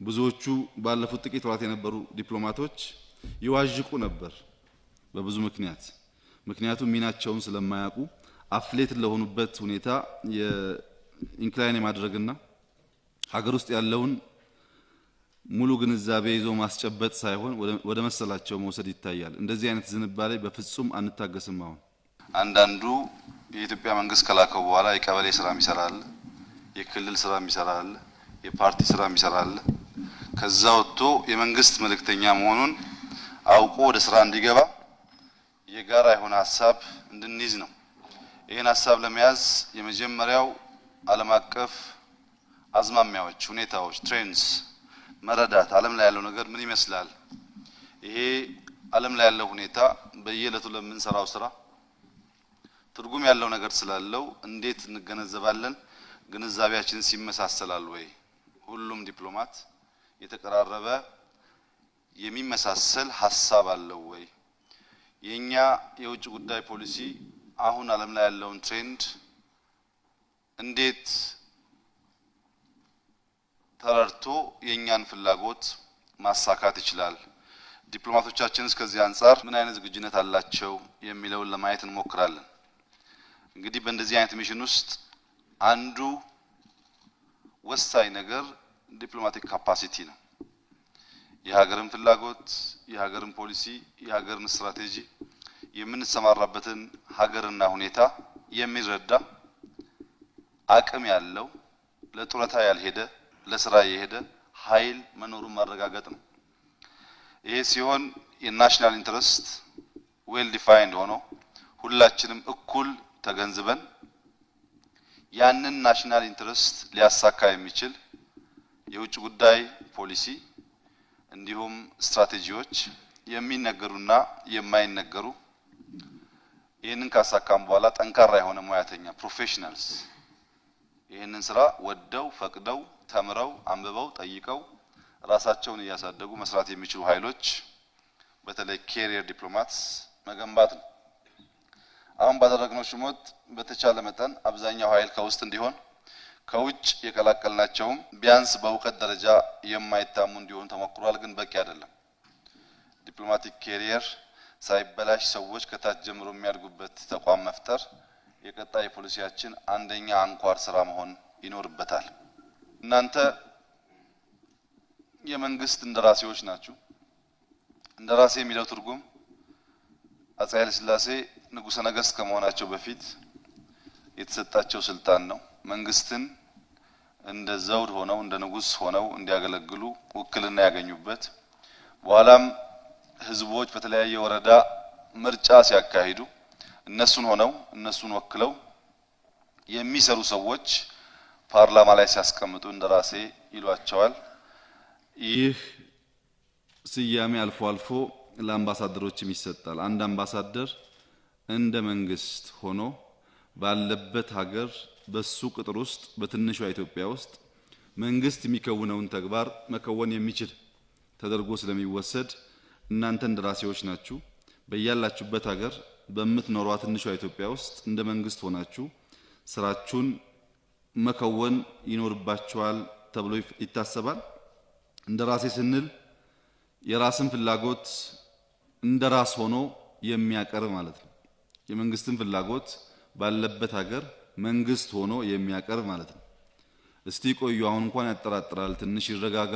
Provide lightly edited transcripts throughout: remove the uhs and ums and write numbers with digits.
ብዙዎቹ ባለፉት ጥቂት ወራት የነበሩ ዲፕሎማቶች ይዋዥቁ ነበር በብዙ ምክንያት። ምክንያቱም ሚናቸውን ስለማያውቁ affiliated ለሆኑበት ሁኔታ የ incline የማድረግና ሀገር ውስጥ ያለውን ሙሉ ግንዛቤ ይዞ ማስጨበጥ ሳይሆን ወደ መሰላቸው መውሰድ ይታያል። እንደዚህ አይነት ዝንባሌ በፍጹም አንታገስም። አሁን አንዳንዱ የኢትዮጵያ መንግስት ከላከው በኋላ የቀበሌ ስራ የሚሰራ አለ፣ የክልል ስራ የሚሰራ አለ፣ የፓርቲ ስራ የሚሰራ አለ። ከዛ ወጥቶ የመንግስት መልእክተኛ መሆኑን አውቆ ወደ ስራ እንዲገባ የጋራ የሆነ ሀሳብ እንድንይዝ ነው። ይህን ሀሳብ ለመያዝ የመጀመሪያው ዓለም አቀፍ አዝማሚያዎች፣ ሁኔታዎች፣ trends መረዳት፣ ዓለም ላይ ያለው ነገር ምን ይመስላል፣ ይሄ ዓለም ላይ ያለው ሁኔታ በየዕለቱ ለምንሰራው ስራ ትርጉም ያለው ነገር ስላለው እንዴት እንገነዘባለን? ግንዛቤያችን ሲመሳሰላል ወይ? ሁሉም ዲፕሎማት የተቀራረበ የሚመሳሰል ሀሳብ አለው ወይ? የኛ የውጭ ጉዳይ ፖሊሲ አሁን ዓለም ላይ ያለውን trend እንዴት ተረድቶ የእኛን ፍላጎት ማሳካት ይችላል? ዲፕሎማቶቻችንስ ከዚህ አንጻር ምን አይነት ዝግጁነት አላቸው የሚለውን ለማየት እንሞክራለን። እንግዲህ በእንደዚህ አይነት mission ውስጥ አንዱ ወሳኝ ነገር diplomatic capacity ነው። የሀገርን ፍላጎት፣ የሀገርን ፖሊሲ፣ የሀገርን ስትራቴጂ፣ የምንሰማራበትን ሀገርና ሁኔታ የሚረዳ አቅም ያለው፣ ለጡረታ ያልሄደ ለስራ የሄደ ኃይል መኖሩን ማረጋገጥ ነው። ይሄ ሲሆን የ national interest well defined ሆኖ ሁላችንም እኩል ተገንዝበን ያንን national interest ሊያሳካ የሚችል የውጭ ጉዳይ ፖሊሲ እንዲሁም ስትራቴጂዎች የሚነገሩና የማይነገሩ፣ ይህንን ካሳካም በኋላ ጠንካራ የሆነ ሙያተኛ professionals ይህንን ስራ ወደው ፈቅደው ተምረው አንብበው ጠይቀው ራሳቸውን እያሳደጉ መስራት የሚችሉ ኃይሎች፣ በተለይ career diplomats መገንባት ነው። አሁን ባደረግነው ሹመት በተቻለ መጠን አብዛኛው ኃይል ከውስጥ እንዲሆን፣ ከውጭ የቀላቀልናቸውም ቢያንስ በእውቀት ደረጃ የማይታሙ እንዲሆኑ ተሞክሯል። ግን በቂ አይደለም። Diplomatic career ሳይበላሽ ሰዎች ከታች ጀምሮ የሚያድጉበት ተቋም መፍጠር የቀጣይ ፖሊሲያችን አንደኛ አንኳር ስራ መሆን ይኖርበታል። እናንተ የመንግስት እንደራሴዎች ናችሁ። እንደራሴ የሚለው ትርጉም አፄ ኃይለ ሥላሴ ንጉሠ ነገሥት ከመሆናቸው በፊት የተሰጣቸው ስልጣን ነው። መንግስትን እንደ ዘውድ ሆነው፣ እንደ ንጉስ ሆነው እንዲያገለግሉ ውክልና ያገኙበት፣ በኋላም ህዝቦች በተለያየ ወረዳ ምርጫ ሲያካሂዱ እነሱን ሆነው እነሱን ወክለው የሚሰሩ ሰዎች ፓርላማ ላይ ሲያስቀምጡ እንደራሴ ይሏቸዋል። ይህ ስያሜ አልፎ አልፎ ለአምባሳደሮችም ይሰጣል። አንድ አምባሳደር እንደ መንግስት ሆኖ ባለበት ሀገር በሱ ቅጥር ውስጥ በትንሿ ኢትዮጵያ ውስጥ መንግስት የሚከውነውን ተግባር መከወን የሚችል ተደርጎ ስለሚወሰድ እናንተ እንደራሴዎች ናችሁ። በያላችሁበት ሀገር በምትኖሯት ትንሿ ኢትዮጵያ ውስጥ እንደ መንግስት ሆናችሁ ስራችሁን መከወን ይኖርባችኋል ተብሎ ይታሰባል። እንደራሴ ስንል የራስን ፍላጎት እንደ ራስ ሆኖ የሚያቀርብ ማለት ነው። የመንግስትን ፍላጎት ባለበት ሀገር መንግስት ሆኖ የሚያቀርብ ማለት ነው። እስቲ ቆዩ፣ አሁን እንኳን ያጠራጥራል፣ ትንሽ ይረጋጋ፣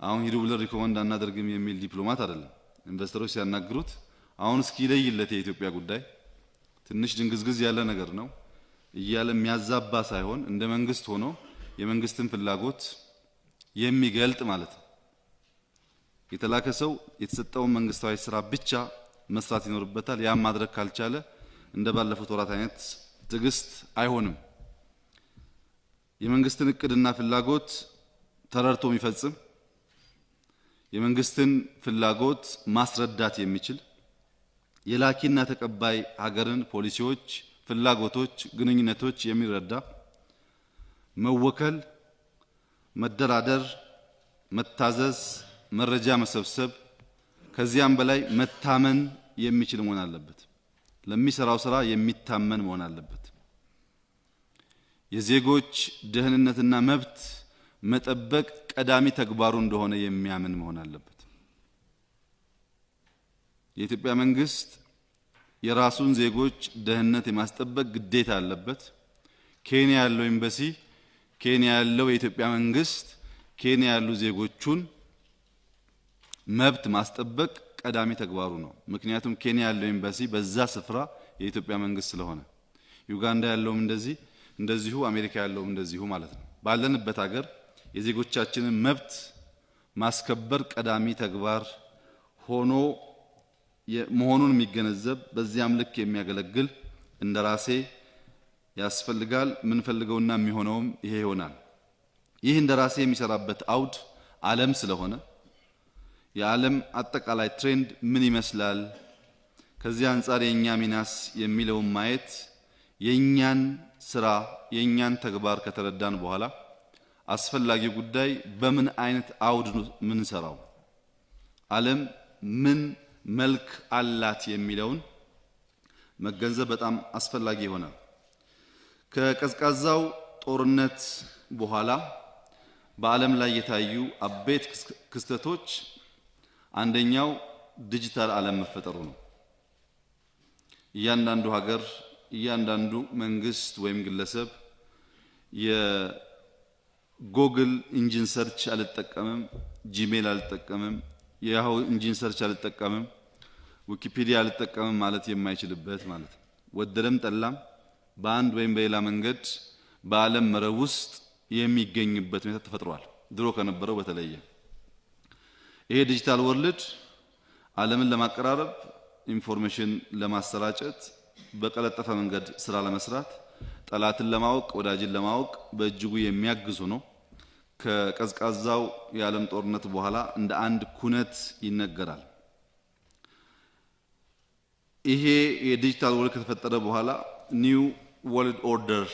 አሁን ሂዱ ብለን recommend አናደርግም የሚል ዲፕሎማት አይደለም። ኢንቨስተሮች ሲያናግሩት አሁን እስኪ ይለይለት የኢትዮጵያ ጉዳይ ትንሽ ድንግዝግዝ ያለ ነገር ነው እያለ የሚያዛባ ሳይሆን እንደ መንግስት ሆኖ የመንግስትን ፍላጎት የሚገልጥ ማለት ነው። የተላከ ሰው የተሰጠውን መንግስታዊ ስራ ብቻ መስራት ይኖርበታል። ያም ማድረግ ካልቻለ እንደ ባለፉት ወራት አይነት ትዕግስት አይሆንም። የመንግስትን እቅድና ፍላጎት ተረድቶ የሚፈጽም፣ የመንግስትን ፍላጎት ማስረዳት የሚችል፣ የላኪና ተቀባይ ሀገርን ፖሊሲዎች፣ ፍላጎቶች፣ ግንኙነቶች የሚረዳ፣ መወከል፣ መደራደር፣ መታዘዝ፣ መረጃ መሰብሰብ፣ ከዚያም በላይ መታመን የሚችል መሆን አለበት። ለሚሰራው ስራ የሚታመን መሆን አለበት። የዜጎች ደህንነትና መብት መጠበቅ ቀዳሚ ተግባሩ እንደሆነ የሚያምን መሆን አለበት። የኢትዮጵያ መንግስት የራሱን ዜጎች ደህንነት የማስጠበቅ ግዴታ አለበት። ኬንያ ያለው ኤምባሲ፣ ኬንያ ያለው የኢትዮጵያ መንግስት ኬንያ ያሉ ዜጎቹን መብት ማስጠበቅ ቀዳሚ ተግባሩ ነው። ምክንያቱም ኬንያ ያለው ኤምባሲ በዛ ስፍራ የኢትዮጵያ መንግስት ስለሆነ፣ ዩጋንዳ ያለውም እንደዚሁ፣ አሜሪካ ያለውም እንደዚሁ ማለት ነው። ባለንበት ሀገር የዜጎቻችንን መብት ማስከበር ቀዳሚ ተግባር ሆኖ መሆኑን የሚገነዘብ፣ በዚያም ልክ የሚያገለግል እንደራሴ ያስፈልጋል። የምንፈልገውና የሚሆነውም ይሄ ይሆናል። ይህ እንደራሴ የሚሰራበት አውድ ዓለም ስለሆነ የዓለም አጠቃላይ trend ምን ይመስላል፣ ከዚህ አንጻር የእኛ ሚናስ የሚለውን ማየት፣ የእኛን ስራ የእኛን ተግባር ከተረዳን በኋላ አስፈላጊ ጉዳይ በምን አይነት አውድ ነው የምንሰራው፣ ዓለም ምን መልክ አላት የሚለውን መገንዘብ በጣም አስፈላጊ ይሆናል። ከቀዝቃዛው ጦርነት በኋላ በዓለም ላይ የታዩ አበይት ክስተቶች አንደኛው ዲጂታል ዓለም መፈጠሩ ነው። እያንዳንዱ ሀገር፣ እያንዳንዱ መንግስት ወይም ግለሰብ የ Google engine search አልጠቀምም፣ Gmail አልጠቀምም፣ የ Yahoo engine search አልጠቀምም፣ ዊኪፒዲያ አልጠቀምም ማለት የማይችልበት ማለት ነው። ወደደም ጠላም በአንድ ወይም በሌላ መንገድ በዓለም መረብ ውስጥ የሚገኝበት ሁኔታ ተፈጥሯል፣ ድሮ ከነበረው በተለየ። ይሄ digital world ዓለምን ለማቀራረብ፣ information ለማሰራጨት፣ በቀለጠፈ መንገድ ስራ ለመስራት፣ ጠላትን ለማወቅ፣ ወዳጅን ለማወቅ በእጅጉ የሚያግዙ ነው። ከቀዝቃዛው የዓለም ጦርነት በኋላ እንደ አንድ ኩነት ይነገራል። ይሄ የ digital world ከተፈጠረ በኋላ new world order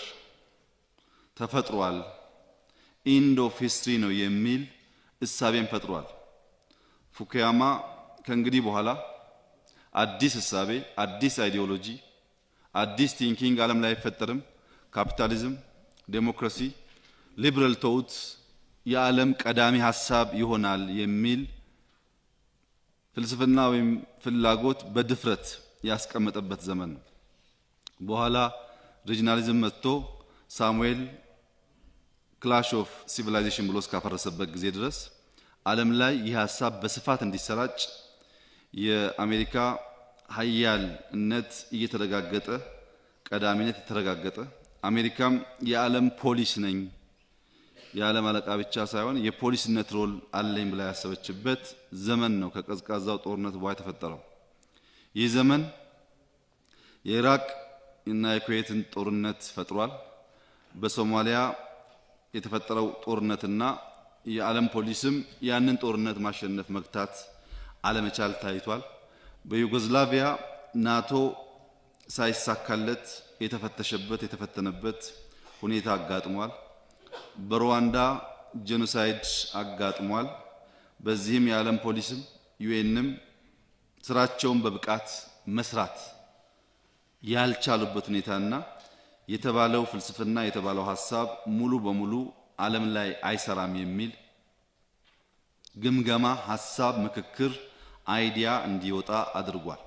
ተፈጥሯል፣ end of history ነው የሚል እሳቤን ፈጥሯል። ፉኩያማ ከእንግዲህ በኋላ አዲስ እሳቤ፣ አዲስ ideology፣ አዲስ thinking ዓለም ላይ አይፈጠርም። ካፒታሊዝም፣ ዴሞክራሲ፣ liberal thought የዓለም ቀዳሚ ሀሳብ ይሆናል የሚል ፍልስፍና ወይም ፍላጎት በድፍረት ያስቀመጠበት ዘመን ነው። በኋላ regionalism መጥቶ ሳሙኤል clash of civilization ብሎ እስካፈረሰበት ጊዜ ድረስ ዓለም ላይ ይህ ሀሳብ በስፋት እንዲሰራጭ፣ የአሜሪካ ሀያልነት እየተረጋገጠ፣ ቀዳሚነት የተረጋገጠ፣ አሜሪካም የዓለም ፖሊስ ነኝ፣ የዓለም አለቃ ብቻ ሳይሆን የፖሊስነት role አለኝ ብላ ያሰበችበት ዘመን ነው ከቀዝቃዛው ጦርነት በኋላ የተፈጠረው። ይህ ዘመን የኢራቅ እና የኩዌትን ጦርነት ፈጥሯል። በሶማሊያ የተፈጠረው ጦርነትና የዓለም ፖሊስም ያንን ጦርነት ማሸነፍ፣ መግታት አለመቻል ታይቷል። በዩጎዝላቪያ ናቶ ሳይሳካለት የተፈተሸበት፣ የተፈተነበት ሁኔታ አጋጥሟል። በሩዋንዳ genocide አጋጥሟል። በዚህም የዓለም ፖሊስም UN ም ስራቸውን በብቃት መስራት ያልቻሉበት ሁኔታና የተባለው ፍልስፍና፣ የተባለው ሀሳብ ሙሉ በሙሉ ዓለም ላይ አይሰራም የሚል ግምገማ፣ ሀሳብ፣ ምክክር፣ idea እንዲወጣ አድርጓል።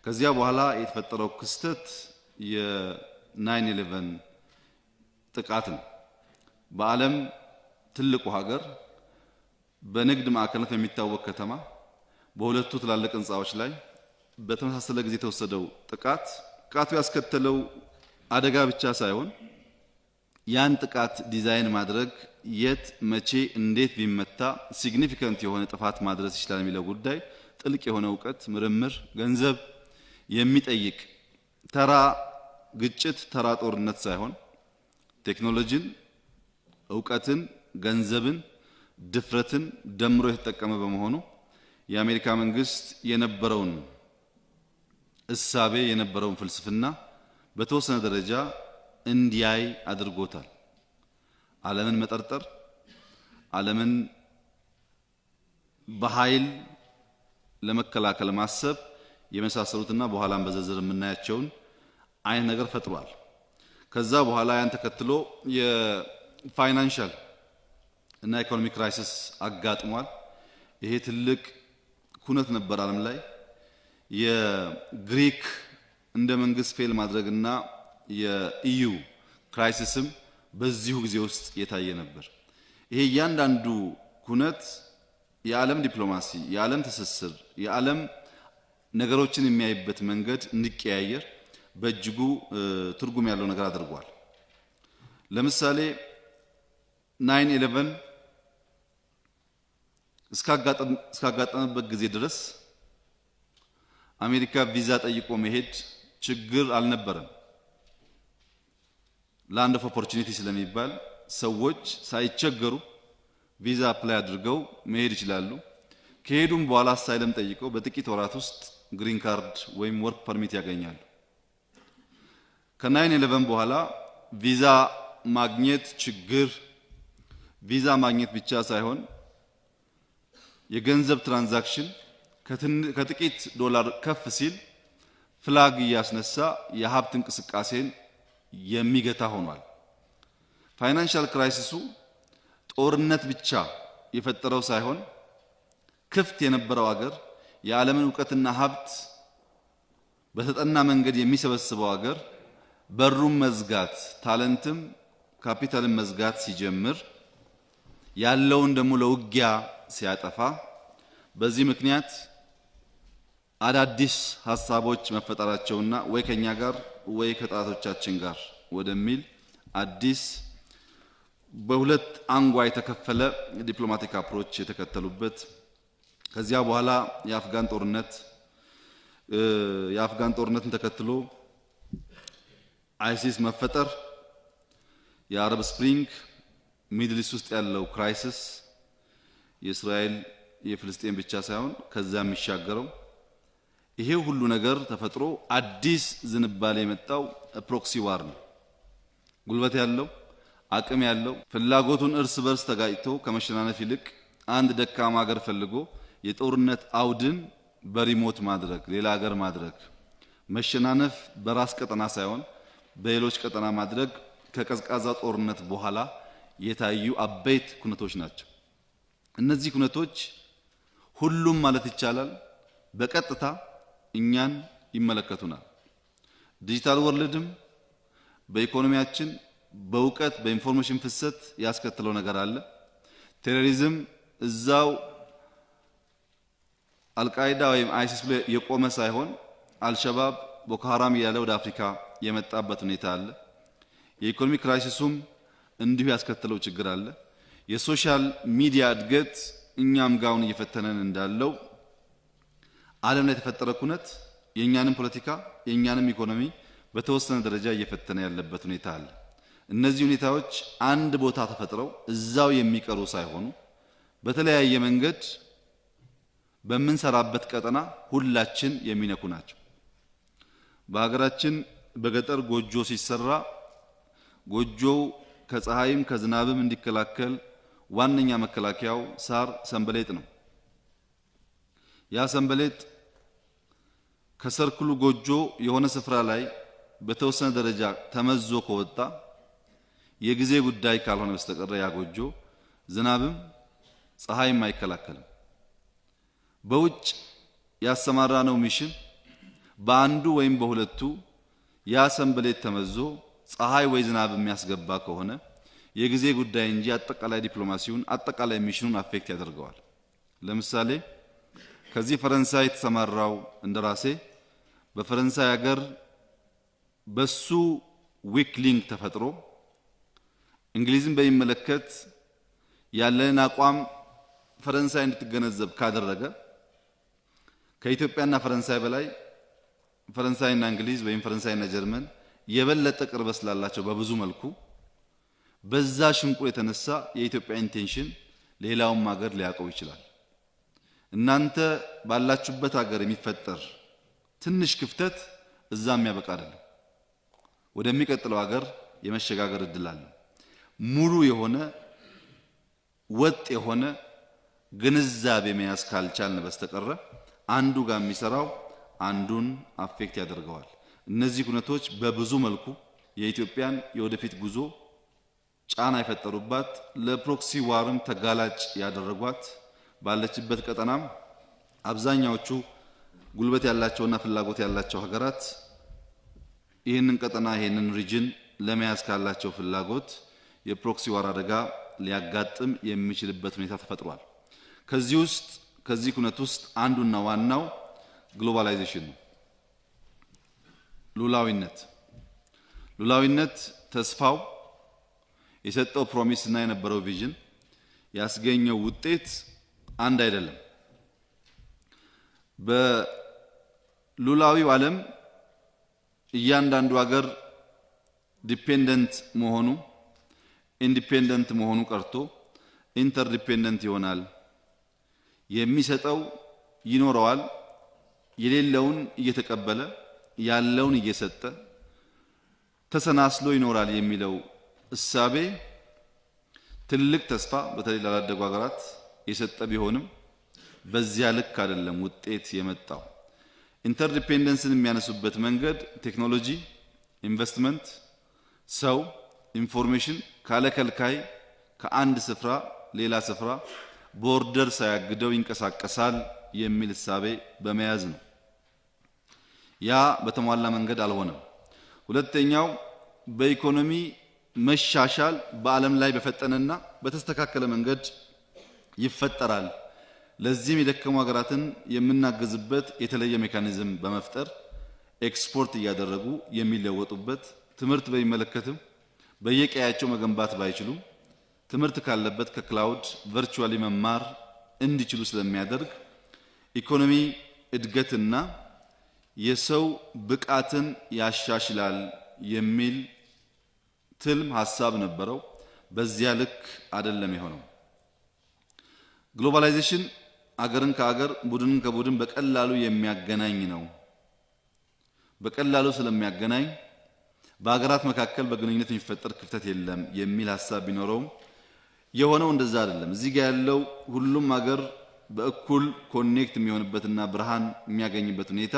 ከዚያ በኋላ የተፈጠረው ክስተት የ 9/11 ጥቃት ነው። በዓለም ትልቁ ሀገር፣ በንግድ ማዕከልነት የሚታወቅ ከተማ፣ በሁለቱ ትላልቅ ህንፃዎች ላይ በተመሳሰለ ጊዜ የተወሰደው ጥቃት፣ ጥቃቱ ያስከተለው አደጋ ብቻ ሳይሆን ያን ጥቃት ዲዛይን ማድረግ፣ የት፣ መቼ፣ እንዴት ቢመታ significant የሆነ ጥፋት ማድረስ ይችላል የሚለው ጉዳይ ጥልቅ የሆነ እውቀት፣ ምርምር፣ ገንዘብ የሚጠይቅ ተራ ግጭት፣ ተራ ጦርነት ሳይሆን ቴክኖሎጂን፣ እውቀትን፣ ገንዘብን፣ ድፍረትን ደምሮ የተጠቀመ በመሆኑ የአሜሪካ መንግስት የነበረውን እሳቤ፣ የነበረውን ፍልስፍና በተወሰነ ደረጃ እንዲያይ አድርጎታል። ዓለምን መጠርጠር፣ ዓለምን በኃይል ለመከላከል ማሰብ የመሳሰሉትና በኋላም በዝርዝር የምናያቸውን አይነት ነገር ፈጥሯል። ከዛ በኋላ ያን ተከትሎ የ financial እና economic crisis አጋጥሟል። ይሄ ትልቅ ኩነት ነበር ዓለም ላይ። የግሪክ እንደ መንግስት fail ማድረግና የ EU crisis ም በዚሁ ጊዜ ውስጥ የታየ ነበር። ይሄ እያንዳንዱ ኩነት የዓለም ዲፕሎማሲ፣ የዓለም ትስስር፣ የዓለም ነገሮችን የሚያይበት መንገድ እንዲቀያየር በእጅጉ ትርጉም ያለው ነገር አድርጓል። ለምሳሌ 9/11 እስካጋጠመበት ጊዜ ድረስ አሜሪካ ቪዛ ጠይቆ መሄድ ችግር አልነበረም። Land of opportunity ስለሚባል ሰዎች ሳይቸገሩ ቪዛ apply አድርገው መሄድ ይችላሉ። ከሄዱም በኋላ asylum ጠይቀው በጥቂት ወራት ውስጥ green card ወይም work permit ያገኛሉ። ከ 9/11 በኋላ ቪዛ ማግኘት ችግር፣ ቪዛ ማግኘት ብቻ ሳይሆን የገንዘብ transaction ከጥቂት ዶላር ከፍ ሲል flag እያስነሳ የሀብት እንቅስቃሴን የሚገታ ሆኗል። Financial crisis ኡ ጦርነት ብቻ የፈጠረው ሳይሆን ክፍት የነበረው አገር፣ የዓለምን እውቀትና ሀብት በተጠና መንገድ የሚሰበስበው አገር በሩን መዝጋት፣ talent ም ካፒታልን መዝጋት ሲጀምር፣ ያለውን ደግሞ ለውጊያ ሲያጠፋ፣ በዚህ ምክንያት አዳዲስ ሀሳቦች መፈጠራቸውና ወይ ከኛ ጋር ወይ ከጠላቶቻችን ጋር ወደሚል አዲስ በሁለት አንጓ የተከፈለ diplomatic approach የተከተሉበት፣ ከዚያ በኋላ የአፍጋን ጦርነት፣ የአፍጋን ጦርነትን ተከትሎ አይሲስ መፈጠር፣ የአረብ Spring፣ Middle East ውስጥ ያለው crisis፣ የእስራኤል የፍልስጤም ብቻ ሳይሆን ከዛ የሚሻገረው፣ ይሄ ሁሉ ነገር ተፈጥሮ አዲስ ዝንባሌ የመጣው proxy war ነው። ጉልበት ያለው፣ አቅም ያለው ፍላጎቱን እርስ በርስ ተጋጭቶ ከመሸናነፍ ይልቅ አንድ ደካማ ሀገር ፈልጎ የጦርነት አውድን በ remote ማድረግ፣ ሌላ ሀገር ማድረግ፣ መሸናነፍ በራስ ቀጠና ሳይሆን በሌሎች ቀጠና ማድረግ ከቀዝቃዛ ጦርነት በኋላ የታዩ አበይት ኩነቶች ናቸው። እነዚህ ኩነቶች ሁሉም ማለት ይቻላል በቀጥታ እኛን ይመለከቱናል። Digital world ም በኢኮኖሚያችን፣ በእውቀት፣ በ information ፍሰት ያስከተለው ነገር አለ። Terrorism እዛው አልቃይዳ ወይም አይሲስ ብሎ የቆመ ሳይሆን አልሸባብ፣ ቦኮ ሀራም እያለ ወደ አፍሪካ የመጣበት ሁኔታ አለ። የኢኮኖሚ crisis ኡም እንዲሁ ያስከተለው ችግር አለ። የ social media እድገት እኛም ጋውን እየፈተነን እንዳለው ዓለም ላይ የተፈጠረ ኩነት የእኛንም ፖለቲካ የእኛንም ኢኮኖሚ በተወሰነ ደረጃ እየፈተነ ያለበት ሁኔታ አለ። እነዚህ ሁኔታዎች አንድ ቦታ ተፈጥረው እዛው የሚቀሩ ሳይሆኑ በተለያየ መንገድ በምንሰራበት ቀጠና ሁላችን የሚነኩ ናቸው። በሀገራችን በገጠር ጎጆ ሲሰራ ጎጆው ከፀሐይም ከዝናብም እንዲከላከል ዋነኛ መከላከያው ሳር ሰንበሌጥ ነው። ያ ሰንበሌጥ ከ circle ኡ ጎጆ የሆነ ስፍራ ላይ በተወሰነ ደረጃ ተመዞ ከወጣ የጊዜ ጉዳይ ካልሆነ በስተቀር ያ ጎጆ ዝናብም ፀሐይም አይከላከልም። በውጭ ያሰማራነው mission በአንዱ ወይም በሁለቱ ያ ሰንበሌጥ ተመዞ ፀሐይ ወይ ዝናብ የሚያስገባ ከሆነ የጊዜ ጉዳይ እንጂ አጠቃላይ ዲፕሎማሲውን፣ አጠቃላይ mission ኑን affect ያደርገዋል። ለምሳሌ ከዚህ ፈረንሳይ የተሰማራው እንደራሴ በፈረንሳይ ሀገር በሱ weak link ተፈጥሮ እንግሊዝን በሚመለከት ያለንን አቋም ፈረንሳይ እንድትገነዘብ ካደረገ ከኢትዮጵያና ፈረንሳይ በላይ ፈረንሳይና እንግሊዝ ወይም ፈረንሳይና ጀርመን የበለጠ ቅርበት ስላላቸው በብዙ መልኩ በዛ ሽንቁር የተነሳ የኢትዮጵያ intention ሌላውም ሀገር ሊያውቀው ይችላል። እናንተ ባላችሁበት ሀገር የሚፈጠር ትንሽ ክፍተት እዛ የሚያበቃ አይደለም። ወደሚቀጥለው ሀገር የመሸጋገር እድል አለ። ሙሉ የሆነ ወጥ የሆነ ግንዛቤ መያዝ ካልቻልን በስተቀረ አንዱ ጋር የሚሰራው አንዱን affect ያደርገዋል። እነዚህ ኩነቶች በብዙ መልኩ የኢትዮጵያን የወደፊት ጉዞ ጫና የፈጠሩባት፣ ለ proxy war ም ተጋላጭ ያደረጓት፣ ባለችበት ቀጠናም አብዛኛዎቹ ጉልበት ያላቸውና ፍላጎት ያላቸው ሀገራት ይህንን ቀጠና፣ ይህንን region ለመያዝ ካላቸው ፍላጎት የ proxy war አደጋ ሊያጋጥም የሚችልበት ሁኔታ ተፈጥሯል። ከዚህ ውስጥ፣ ከዚህ ኩነት ውስጥ አንዱና ዋናው globalization ነው። ሉላዊነት ተስፋው የሰጠው promise እና የነበረው vision ያስገኘው ውጤት አንድ አይደለም። በሉላዊው ዓለም እያንዳንዱ ሀገር dependent መሆኑ፣ independent መሆኑ ቀርቶ interdependent ይሆናል። የሚሰጠው ይኖረዋል፣ የሌለውን እየተቀበለ ያለውን እየሰጠ ተሰናስሎ ይኖራል የሚለው እሳቤ ትልቅ ተስፋ በተለይ ላላደጉ ሀገራት የሰጠ ቢሆንም በዚያ ልክ አይደለም ውጤት የመጣው። Interdependence ን የሚያነሱበት መንገድ ቴክኖሎጂ፣ ኢንቨስትመንት፣ ሰው፣ information ካለ ከልካይ ከአንድ ስፍራ ሌላ ስፍራ border ሳያግደው ይንቀሳቀሳል የሚል እሳቤ በመያዝ ነው። ያ በተሟላ መንገድ አልሆነም። ሁለተኛው በኢኮኖሚ መሻሻል በዓለም ላይ በፈጠነና በተስተካከለ መንገድ ይፈጠራል። ለዚህም የደከሙ ሀገራትን የምናግዝበት የተለየ mechanism በመፍጠር ኤክስፖርት እያደረጉ የሚለወጡበት፣ ትምህርት በሚመለከትም በየቀያቸው መገንባት ባይችሉም ትምህርት ካለበት ከ cloud virtually መማር እንዲችሉ ስለሚያደርግ ኢኮኖሚ እድገትና የሰው ብቃትን ያሻሽላል የሚል ትልም ሀሳብ ነበረው። በዚያ ልክ አይደለም የሆነው። Globalization አገርን ከአገር፣ ቡድንን ከቡድን በቀላሉ የሚያገናኝ ነው። በቀላሉ ስለሚያገናኝ በሀገራት መካከል በግንኙነት የሚፈጠር ክፍተት የለም የሚል ሀሳብ ቢኖረውም የሆነው እንደዛ አይደለም። እዚህ ጋር ያለው ሁሉም ሀገር በእኩል connect የሚሆንበትና ብርሃን የሚያገኝበት ሁኔታ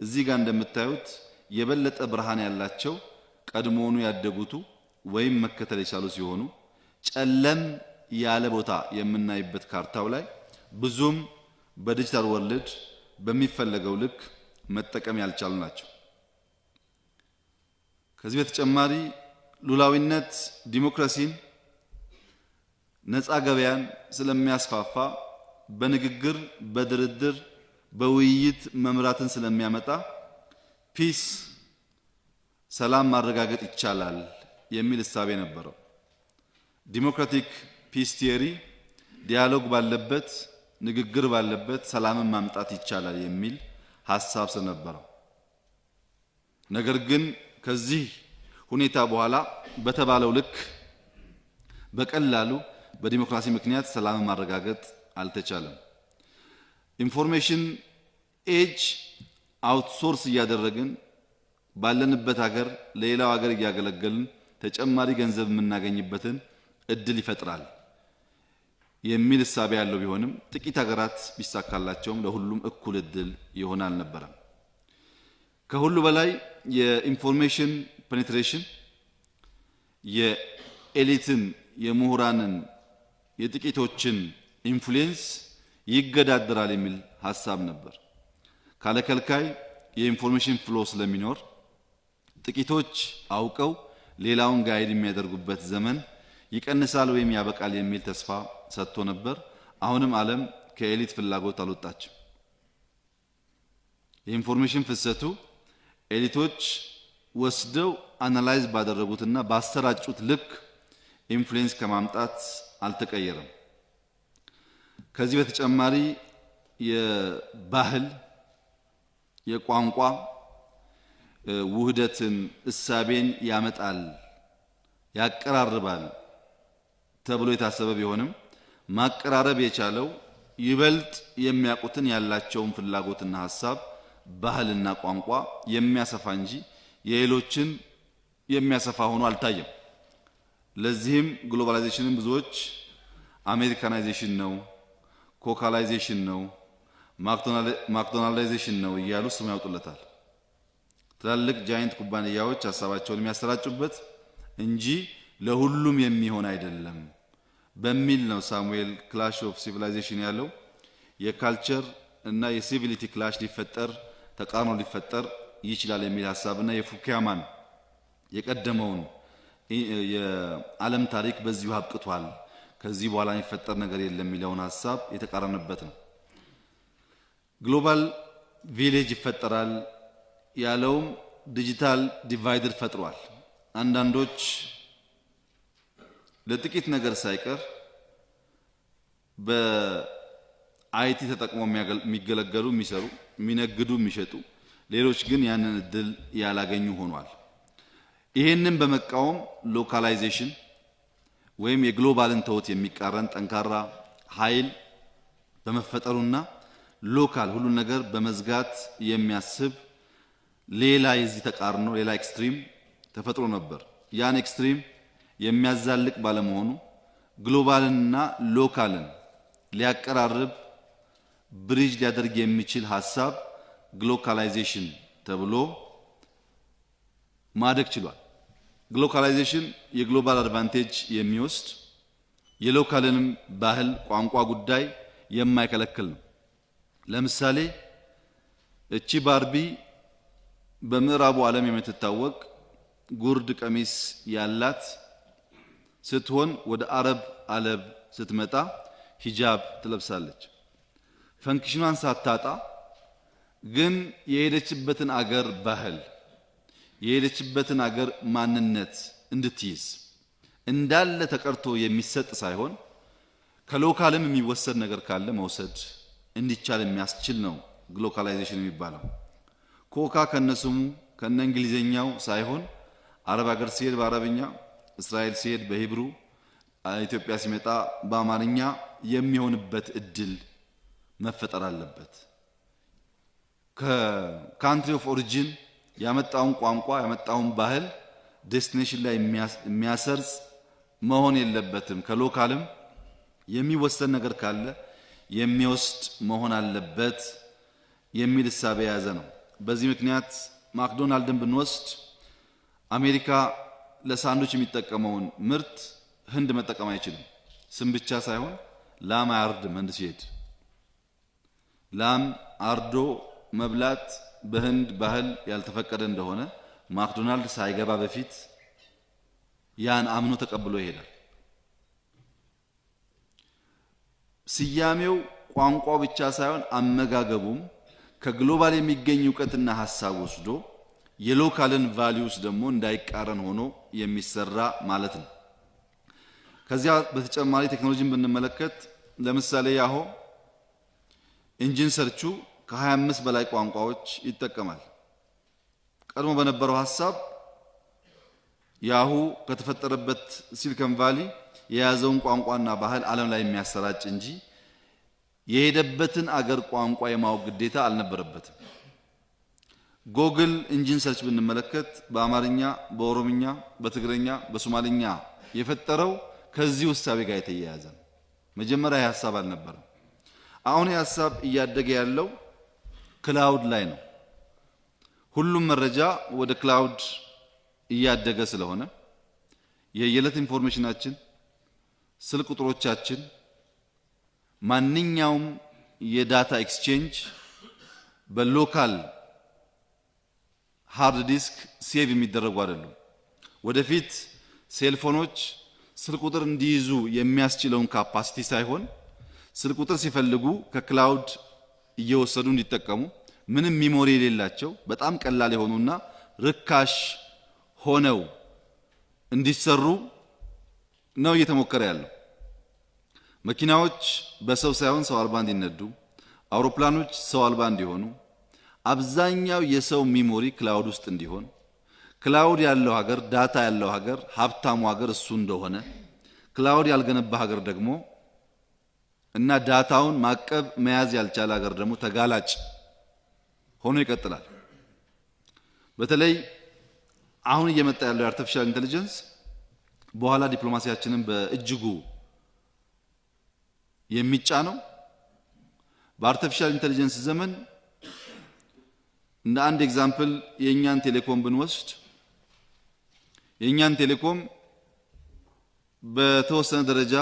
እዚህ ጋር እንደምታዩት የበለጠ ብርሃን ያላቸው ቀድሞውኑ ያደጉቱ ወይም መከተል የቻሉ ሲሆኑ ጨለም ያለ ቦታ የምናይበት ካርታው ላይ ብዙም በ digital world በሚፈለገው ልክ መጠቀም ያልቻሉ ናቸው። ከዚህ በተጨማሪ ሉላዊነት ዲሞክራሲን፣ ነፃ ገበያን ስለሚያስፋፋ፣ በንግግር፣ በድርድር፣ በውይይት መምራትን ስለሚያመጣ peace፣ ሰላም ማረጋገጥ ይቻላል የሚል እሳቤ ነበረው። Democratic peace theory dialogue ባለበት፣ ንግግር ባለበት ሰላምን ማምጣት ይቻላል የሚል ሀሳብ ስለነበረው፣ ነገር ግን ከዚህ ሁኔታ በኋላ በተባለው ልክ በቀላሉ በዲሞክራሲ ምክንያት ሰላምን ማረጋገጥ አልተቻለም። Information age outsource እያደረግን ባለንበት ሀገር ለሌላው ሀገር እያገለገልን ተጨማሪ ገንዘብ የምናገኝበትን እድል ይፈጥራል የሚል እሳቤ ያለው ቢሆንም ጥቂት ሀገራት ቢሳካላቸውም ለሁሉም እኩል እድል ይሆን አልነበረም። ከሁሉ በላይ የ information penetration የ elite ን፣ የምሁራንን፣ የጥቂቶችን influence ይገዳደራል የሚል ሀሳብ ነበር። ካለከልካይ የ information flow ስለሚኖር ጥቂቶች አውቀው ሌላውን guide የሚያደርጉበት ዘመን ይቀንሳል ወይም ያበቃል የሚል ተስፋ ሰጥቶ ነበር። አሁንም ዓለም ከ elite ፍላጎት አልወጣችም። የ information ፍሰቱ elite ኦች ወስደው analyze ባደረጉትና ባሰራጩት ልክ influence ከማምጣት አልተቀየረም። ከዚህ በተጨማሪ የባህል፣ የቋንቋ ውህደትን፣ እሳቤን ያመጣል፣ ያቀራርባል ተብሎ የታሰበ ቢሆንም ማቀራረብ የቻለው ይበልጥ የሚያውቁትን ያላቸውን ፍላጎትና ሀሳብ፣ ባህልና ቋንቋ የሚያሰፋ እንጂ የሌሎችን የሚያሰፋ ሆኖ አልታየም። ለዚህም globalization ን ብዙዎች Americanization ነው፣ Cocalization ነው፣ McDonaldization ነው እያሉ ስም ያወጡለታል። ትላልቅ giant ኩባንያዎች ሀሳባቸውን የሚያሰራጩበት እንጂ ለሁሉም የሚሆን አይደለም በሚል ነው ሳሙኤል clash of civilization ያለው። የ culture እና የ civility clash ሊፈጠር፣ ተቃርኖ ሊፈጠር ይችላል የሚል ሀሳብና የፉኪያማን የቀደመውን የዓለም ታሪክ በዚሁ አብቅቷል፣ ከዚህ በኋላ የሚፈጠር ነገር የለም የሚለውን ሀሳብ የተቃረነበት ነው። Global village ይፈጠራል ያለውም digital divider ፈጥሯል። አንዳንዶች ለጥቂት ነገር ሳይቀር በ IT ተጠቅሞ የሚገለገሉ፣ የሚሰሩ፣ የሚነግዱ፣ የሚሸጡ፣ ሌሎች ግን ያንን እድል ያላገኙ ሆኗል። ይሄንን በመቃወም localization ወይም የ global ን thought የሚቃረን ጠንካራ ኃይል በመፈጠሩና local ሁሉን ነገር በመዝጋት የሚያስብ ሌላ የዚህ ተቃርኖ ሌላ extreme ተፈጥሮ ነበር። ያን extreme የሚያዛልቅ ባለመሆኑ global ንና local ን ሊያቀራርብ፣ bridge ሊያደርግ የሚችል ሀሳብ glocalization ተብሎ ማደግ ችሏል። Glocalization የ global advantage የሚወስድ፣ የ local ንም ባህል፣ ቋንቋ ጉዳይ የማይከለክል ነው። ለምሳሌ እቺ ባርቢ በምዕራቡ ዓለም የምትታወቅ ጉርድ ቀሚስ ያላት ስትሆን ወደ አረብ ዓለም ስትመጣ ሂጃብ ትለብሳለች። Function ኗን ሳታጣ ግን የሄደችበትን አገር ባህል፣ የሄደችበትን አገር ማንነት እንድትይዝ፣ እንዳለ ተቀርቶ የሚሰጥ ሳይሆን ከ local ም የሚወሰድ ነገር ካለ መውሰድ እንዲቻል የሚያስችል ነው glocalization የሚባለው። ኮካ ከነስሙ ከነ እንግሊዘኛው ሳይሆን አረብ ሀገር ሲሄድ በአረብኛ፣ እስራኤል ሲሄድ በ Hebrew፣ ኢትዮጵያ ሲመጣ በአማርኛ የሚሆንበት እድል መፈጠር አለበት። ከ country of origin ያመጣውን ቋንቋ፣ ያመጣውን ባህል destination ላይ የሚያሰርጽ መሆን የለበትም። ከ local ም የሚወሰድ ነገር ካለ የሚወስድ መሆን አለበት የሚል እሳቤ የያዘ ነው። በዚህ ምክንያት ማክዶናልድን ብንወስድ አሜሪካ ለሳንዱች የሚጠቀመውን ምርት ህንድ መጠቀም አይችልም። ስም ብቻ ሳይሆን ላም አያርድም። ህንድ ሲሄድ ላም አርዶ መብላት በህንድ ባህል ያልተፈቀደ እንደሆነ ማክዶናልድ ሳይገባ በፊት ያን አምኖ ተቀብሎ ይሄዳል። ስያሜው ቋንቋው ብቻ ሳይሆን አመጋገቡም ከ global የሚገኝ እውቀትና ሀሳብ ወስዶ የ local ን values ደግሞ እንዳይቃረን ሆኖ የሚሰራ ማለት ነው። ከዚያ በተጨማሪ ቴክኖሎጂን ብንመለከት ለምሳሌ Yahoo engine search ኡ ከ25 በላይ ቋንቋዎች ይጠቀማል። ቀድሞ በነበረው ሀሳብ Yahoo ከተፈጠረበት Silicon Valley የያዘውን ቋንቋና ባህል ዓለም ላይ የሚያሰራጭ እንጂ የሄደበትን አገር ቋንቋ የማወቅ ግዴታ አልነበረበትም። Google engine search ብንመለከት በአማርኛ፣ በኦሮምኛ፣ በትግረኛ፣ በሶማሊኛ የፈጠረው ከዚህ እሳቤ ጋር የተያያዘ ነው። መጀመሪያ ይህ ሀሳብ አልነበረም። አሁን ይህ ሀሳብ እያደገ ያለው cloud ላይ ነው። ሁሉም መረጃ ወደ cloud እያደገ ስለሆነ የየዕለት information ኣችን፣ ስልክ ቁጥሮቻችን፣ ማንኛውም የ data exchange በ local hard disk save የሚደረጉ አይደሉም። ወደፊት cell phone ኦች ስልክ ቁጥር እንዲይዙ የሚያስችለውን capacity ሳይሆን ስልክ ቁጥር ሲፈልጉ ከ cloud እየወሰዱ እንዲጠቀሙ፣ ምንም memory የሌላቸው፣ በጣም ቀላል የሆኑና ርካሽ ሆነው እንዲሰሩ ነው እየተሞከረ ያለው። መኪናዎች በሰው ሳይሆን ሰው አልባ እንዲነዱ፣ አውሮፕላኖች ሰው አልባ እንዲሆኑ፣ አብዛኛው የሰው memory cloud ውስጥ እንዲሆን፣ cloud ያለው ሀገር፣ data ያለው ሀገር ሀብታሙ ሀገር እሱ እንደሆነ፣ cloud ያልገነባ ሀገር ደግሞ እና data ውን ማቀብ መያዝ ያልቻለ ሀገር ደግሞ ተጋላጭ ሆኖ ይቀጥላል። በተለይ አሁን እየመጣ ያለው የ artificial intelligence በኋላ ዲፕሎማሲያችንን በእጅጉ የሚጫነው። በ artificial intelligence ዘመን እንደ አንድ example የእኛን ቴሌኮም ብንወስድ የእኛን ቴሌኮም በተወሰነ ደረጃ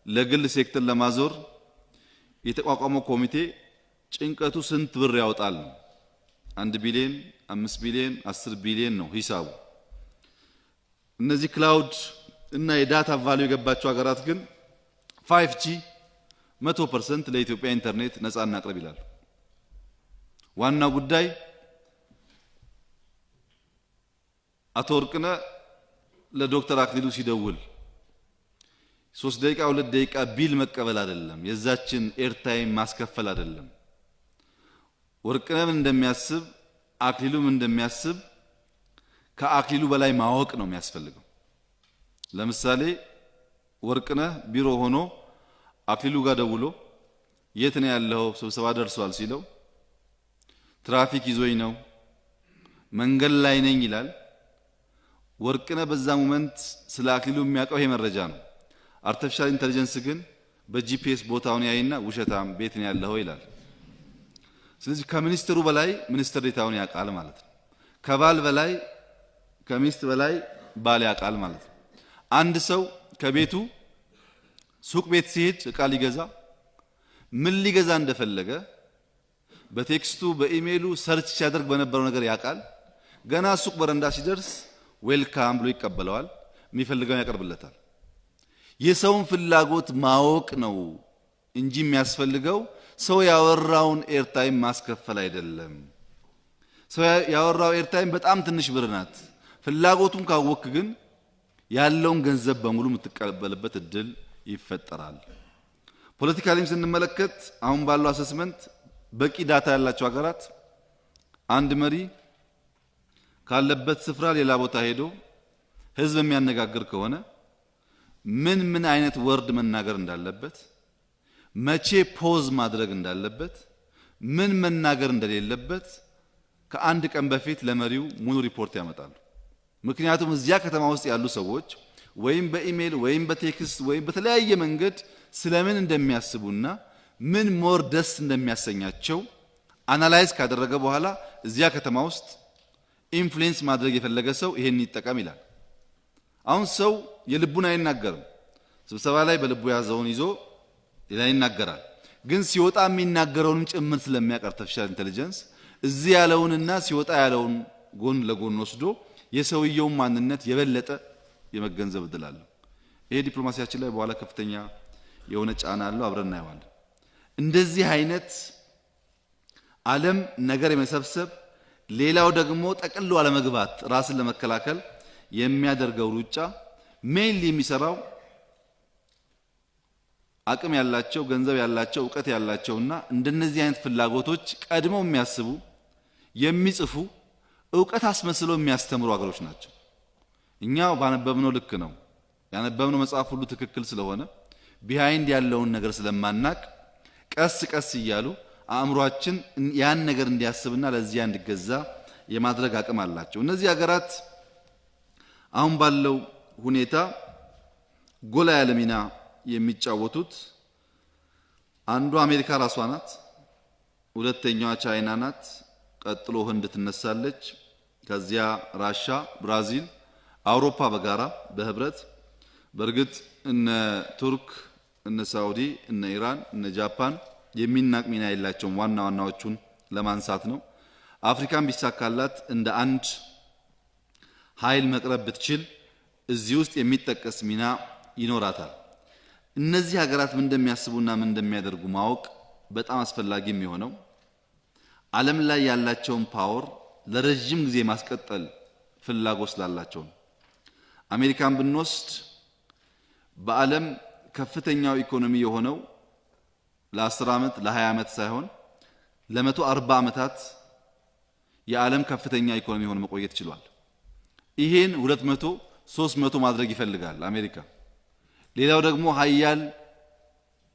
ለግል ሴክተር ለማዞር የተቋቋመው ኮሚቴ ጭንቀቱ ስንት ብር ያወጣል ነው። 1 ቢሊዮን፣ 5 ቢሊዮን፣ 10 ቢሊዮን ነው ሂሳቡ። እነዚህ cloud እና የ data value የገባቸው ሀገራት ግን 5G 100% ለኢትዮጵያ ኢንተርኔት ነፃ እናቅርብ ይላሉ። ዋናው ጉዳይ አቶ ወርቅነህ ለዶክተር አክሊሉ ሲደውል 3 ደቂቃ 2 ደቂቃ bill መቀበል አይደለም፣ የዛችን airtime ማስከፈል አይደለም። ወርቅነህ ምን እንደሚያስብ፣ አክሊሉ ምን እንደሚያስብ ከአክሊሉ በላይ ማወቅ ነው የሚያስፈልገው። ለምሳሌ ወርቅነህ ቢሮ ሆኖ አክሊሉ ጋር ደውሎ የት ነው ያለው፣ ስብሰባ ደርሷል ሲለው ትራፊክ ይዞኝ ነው፣ መንገድ ላይ ነኝ ይላል። ወርቅነህ በዛ moment ስለ አክሊሉ የሚያውቀው ይሄ መረጃ ነው። Artificial intelligence ግን በ GPS ቦታውን ያይና ውሸታም፣ ቤት ነው ያለው ይላል። ስለዚህ ከሚኒስትሩ በላይ ሚኒስትር ዴታውን ያውቃል ማለት ነው። ከባል በላይ፣ ከሚስት በላይ ባል ያውቃል ማለት ነው። አንድ ሰው ከቤቱ ሱቅ ቤት ሲሄድ እቃ ሊገዛ ምን ሊገዛ እንደፈለገ በ text ኡ፣ በኢሜይሉ search ሲያደርግ በነበረው ነገር ያውቃል። ገና ሱቅ በረንዳ ሲደርስ welcome ብሎ ይቀበለዋል። የሚፈልገውን ያቀርብለታል። የሰውን ፍላጎት ማወቅ ነው እንጂ የሚያስፈልገው ሰው ያወራውን airtime ማስከፈል አይደለም። ሰው ያወራው airtime በጣም ትንሽ ብር ናት። ፍላጎቱን ካወክ ግን ያለውን ገንዘብ በሙሉ የምትቀበልበት እድል ይፈጠራል። Politically ም ስንመለከት አሁን ባለው assessment በቂ data ያላቸው ሀገራት አንድ መሪ ካለበት ስፍራ ሌላ ቦታ ሄዶ ህዝብ የሚያነጋግር ከሆነ ምን ምን አይነት word መናገር እንዳለበት፣ መቼ pause ማድረግ እንዳለበት፣ ምን መናገር እንደሌለበት ከአንድ ቀን በፊት ለመሪው ሙሉ ሪፖርት ያመጣሉ። ምክንያቱም እዚያ ከተማ ውስጥ ያሉ ሰዎች ወይም በኢሜይል ወይም በ text ወይም በተለያየ መንገድ ስለምን እንደሚያስቡና ምን more ደስ እንደሚያሰኛቸው analyze ካደረገ በኋላ እዚያ ከተማ ውስጥ influence ማድረግ የፈለገ ሰው ይሄን ይጠቀም ይላል። አሁን ሰው የልቡን አይናገርም። ስብሰባ ላይ በልቡ የያዘውን ይዞ ሌላ ይናገራል። ግን ሲወጣ የሚናገረውንም ጭምር ስለሚያውቅ artificial intelligence እዚህ ያለውንና ሲወጣ ያለውን ጎን ለጎን ወስዶ የሰውየውን ማንነት የበለጠ የመገንዘብ እድል አለው። ይሄ ዲፕሎማሲያችን ላይ በኋላ ከፍተኛ የሆነ ጫና አለው። አብረን እናየዋለን። እንደዚህ አይነት ዓለም ነገር የመሰብሰብ፣ ሌላው ደግሞ ጠቅሎ አለመግባት፣ ራስን ለመከላከል የሚያደርገው ሩጫ mainly የሚሰራው አቅም ያላቸው፣ ገንዘብ ያላቸው፣ እውቀት ያላቸውና እንደነዚህ አይነት ፍላጎቶች ቀድመው የሚያስቡ፣ የሚጽፉ፣ እውቀት አስመስለው የሚያስተምሩ ሀገሮች ናቸው። እኛ ባነበብነው ልክ ነው፣ ያነበብነው መጽሐፍ ሁሉ ትክክል ስለሆነ behind ያለውን ነገር ስለማናቅ ቀስ ቀስ እያሉ አእምሯችን ያን ነገር እንዲያስብና ለዚያ እንዲገዛ የማድረግ አቅም አላቸው። እነዚህ ሀገራት አሁን ባለው ሁኔታ ጎላ ያለ ሚና የሚጫወቱት አንዱ አሜሪካ ራሷ ናት። ሁለተኛዋ ቻይና ናት። ቀጥሎ ህንድ ትነሳለች። ከዚያ ራሻ፣ ብራዚል፣ አውሮፓ በጋራ በህብረት። በእርግጥ እነ ቱርክ፣ እነ ሳውዲ፣ እነ ኢራን፣ እነ ጃፓን የሚናቅ ሚና የላቸውም። ዋና ዋናዎቹን ለማንሳት ነው። አፍሪካን ቢሳካላት እንደ አንድ ኃይል መቅረብ ብትችል እዚህ ውስጥ የሚጠቀስ ሚና ይኖራታል። እነዚህ ሀገራት ምን እንደሚያስቡና ምን እንደሚያደርጉ ማወቅ በጣም አስፈላጊ የሚሆነው ዓለም ላይ ያላቸውን power ለረጅም ጊዜ ማስቀጠል ፍላጎት ስላላቸው ነው። አሜሪካን ብንወስድ በዓለም ከፍተኛው ኢኮኖሚ የሆነው ለ10 ዓመት፣ ለ20 ዓመት ሳይሆን ለ140 ዓመታት የዓለም ከፍተኛ ኢኮኖሚ ሆኖ መቆየት ችሏል። ይሄን 200፣ 300 ማድረግ ይፈልጋል አሜሪካ። ሌላው ደግሞ ሀያል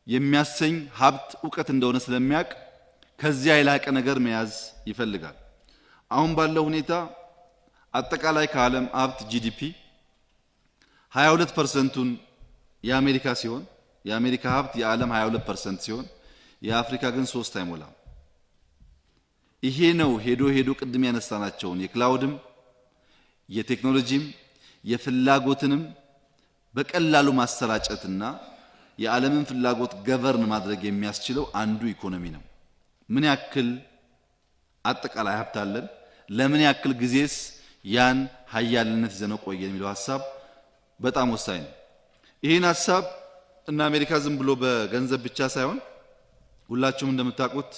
የሚያሰኝ ሀብት እውቀት እንደሆነ ስለሚያውቅ ከዚያ የላቀ ነገር መያዝ ይፈልጋል። አሁን ባለው ሁኔታ አጠቃላይ ከዓለም ሀብት GDP 22%ቱን የአሜሪካ ሲሆን፣ የአሜሪካ ሀብት የዓለም 22% ሲሆን የአፍሪካ ግን ሶስት አይሞላም። ይሄ ነው ሄዶ ሄዶ ቅድም ያነሳናቸውን የ cloud ም፣ የቴክኖሎጂም፣ የፍላጎትንም በቀላሉ ማሰራጨትና የዓለምን ፍላጎት govern ማድረግ የሚያስችለው አንዱ ኢኮኖሚ ነው። ምን ያክል አጠቃላይ ሀብት አለን? ለምን ያክል ጊዜስ ያን ሀያልነት ይዘነው ቆየን የሚለው ሀሳብ በጣም ወሳኝ ነው። ይህን ሀሳብ እና አሜሪካ ዝም ብሎ በገንዘብ ብቻ ሳይሆን ሁላችሁም እንደምታውቁት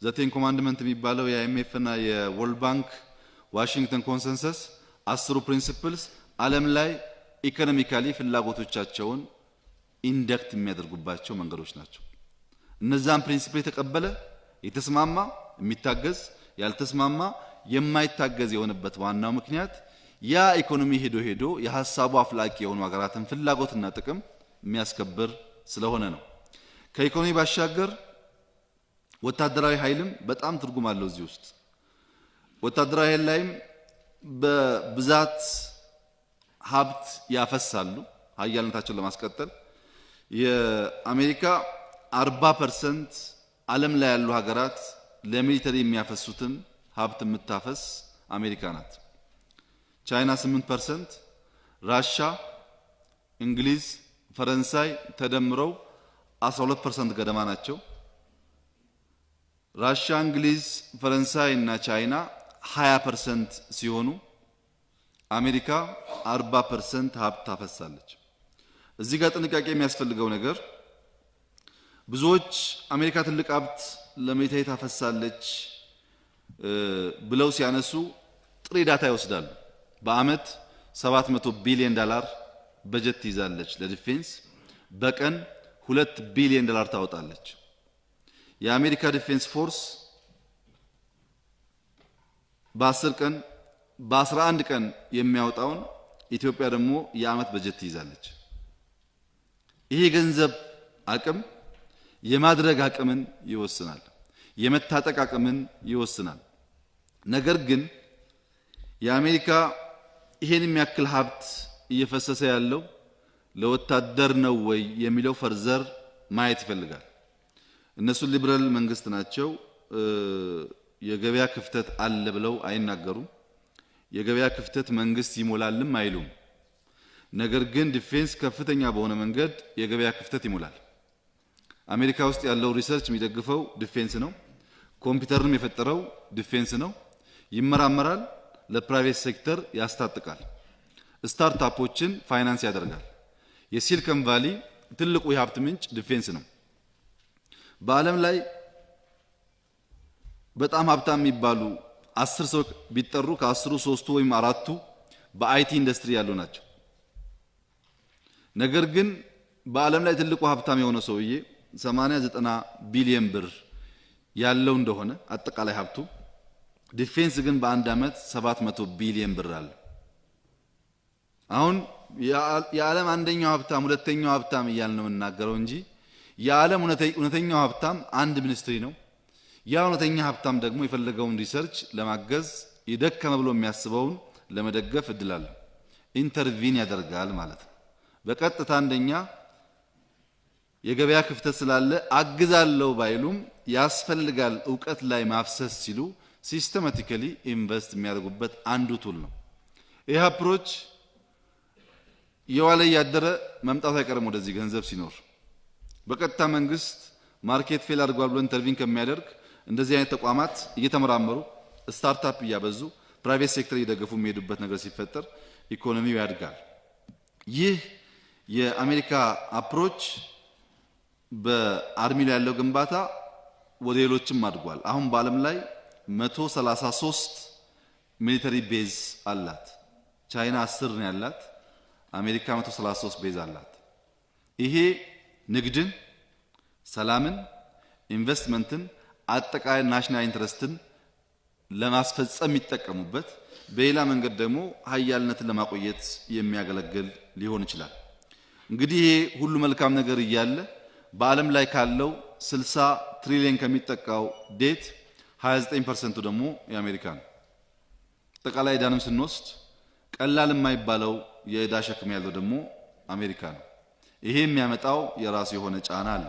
the Ten Commandment የሚባለው የ IMF እና የ World Bank Washington Consensus 10ሩ principles ዓለም ላይ economically ፍላጎቶቻቸውን induct የሚያደርጉባቸው መንገዶች ናቸው። እነዛን principle የተቀበለ፣ የተስማማ የሚታገዝ፣ ያልተስማማ የማይታገዝ የሆነበት ዋናው ምክንያት ያ ኢኮኖሚ ሄዶ ሄዶ የሀሳቡ አፍላቂ የሆኑ ሀገራትን ፍላጎትና ጥቅም የሚያስከብር ስለሆነ ነው። ከኢኮኖሚ ባሻገር ወታደራዊ ኃይልም በጣም ትርጉም አለው። እዚህ ውስጥ ወታደራዊ ኃይል ላይም በብዛት ሀብት ያፈሳሉ ሀያልነታቸውን ለማስቀጠል። የአሜሪካ 40% ዓለም ላይ ያሉ ሀገራት ለ military የሚያፈሱትን ሀብት የምታፈስ አሜሪካ ናት። ቻይና 8%፣ ራሻ፣ እንግሊዝ፣ ፈረንሳይ ተደምረው 12% ገደማ ናቸው። ራሻ፣ እንግሊዝ፣ ፈረንሳይ እና ቻይና 20% ሲሆኑ አሜሪካ 40% ሀብት ታፈሳለች። እዚህ ጋር ጥንቃቄ የሚያስፈልገው ነገር ብዙዎች አሜሪካ ትልቅ ሀብት ለ military ታፈሳለች ብለው ሲያነሱ ጥሬ data ይወስዳሉ። በአመት 700 ቢሊዮን ዶላር በጀት ትይዛለች ለ defense፣ በቀን 2 ቢሊዮን ዶላር ታወጣለች። የአሜሪካ defense force በ10 ቀን፣ በ11 ቀን የሚያወጣውን ኢትዮጵያ ደግሞ የአመት በጀት ትይዛለች። ይሄ የገንዘብ አቅም የማድረግ አቅምን ይወስናል፣ የመታጠቅ አቅምን ይወስናል። ነገር ግን የአሜሪካ ይሄን የሚያክል ሀብት እየፈሰሰ ያለው ለወታደር ነው ወይ የሚለው further ማየት ይፈልጋል። እነሱ ሊበራል መንግስት ናቸው። የገበያ ክፍተት አለ ብለው አይናገሩም። የገበያ ክፍተት መንግስት ይሞላልም አይሉም። ነገር ግን defense ከፍተኛ በሆነ መንገድ የገበያ ክፍተት ይሞላል። አሜሪካ ውስጥ ያለው research የሚደግፈው defense ነው። ኮምፒውተርንም የፈጠረው defense ነው። ይመራመራል፣ ለ private sector ያስታጥቃል፣ startup ኦችን finance ያደርጋል። የሲሊከን ቫሊ ትልቁ የሀብት ምንጭ defense ነው። በዓለም ላይ በጣም ሀብታም የሚባሉ 10 ሰው ቢጠሩ ከ10ሩ ሶስቱ ወይም አራቱ በ IT industry ያሉ ናቸው። ነገር ግን በዓለም ላይ ትልቁ ሀብታም የሆነ ሰውዬ 80፣ 90 ቢሊየን ብር ያለው እንደሆነ አጠቃላይ ሀብቱ፣ defense ግን በአንድ ዓመት 700 ቢሊየን ብር አለ። አሁን የዓለም አንደኛው ሀብታም፣ ሁለተኛው ሀብታም እያልን ነው የምናገረው እንጂ የዓለም እውነተኛው ሀብታም አንድ ministry ነው። ያ እውነተኛ ሀብታም ደግሞ የፈለገውን research ለማገዝ፣ የደከመ ብሎ የሚያስበውን ለመደገፍ እድል አለ። Intervene ያደርጋል ማለት ነው። በቀጥታ አንደኛ የገበያ ክፍተት ስላለ አግዛለሁ ባይሉም ያስፈልጋል እውቀት ላይ ማፍሰስ ሲሉ systematically invest የሚያደርጉበት አንዱ tool ነው። ይህ approach የዋለ እያደረ መምጣቱ አይቀርም። ወደዚህ ገንዘብ ሲኖር በቀጥታ መንግስት market fail አድርጓል ብሎ intervene ከሚያደርግ እንደዚህ አይነት ተቋማት እየተመራመሩ፣ startup እያበዙ፣ private sector እየደገፉ የሚሄዱበት ነገር ሲፈጠር ኢኮኖሚው ያድጋል። ይህ የአሜሪካ approach በ army ላይ ያለው ግንባታ ወደ ሌሎችም አድጓል። አሁን በዓለም ላይ 133 military base አላት። ቻይና 10 ነው ያላት፣ አሜሪካ 133 base አላት። ይሄ ንግድን፣ ሰላምን፣ ኢንቨስትመንትን፣ አጠቃላይ national interest ን ለማስፈጸም የሚጠቀሙበት፣ በሌላ መንገድ ደግሞ ሀያልነትን ለማቆየት የሚያገለግል ሊሆን ይችላል። እንግዲህ ይሄ ሁሉ መልካም ነገር እያለ በዓለም ላይ ካለው 60 ትሪሊየን ከሚጠጋው debt 29% ቱ ደግሞ የአሜሪካ ነው። አጠቃላይ ዕዳንም ስንወስድ ቀላል የማይባለው የዕዳ ሸክም ያለው ደግሞ አሜሪካ ነው። ይሄ የሚያመጣው የራሱ የሆነ ጫና አለ።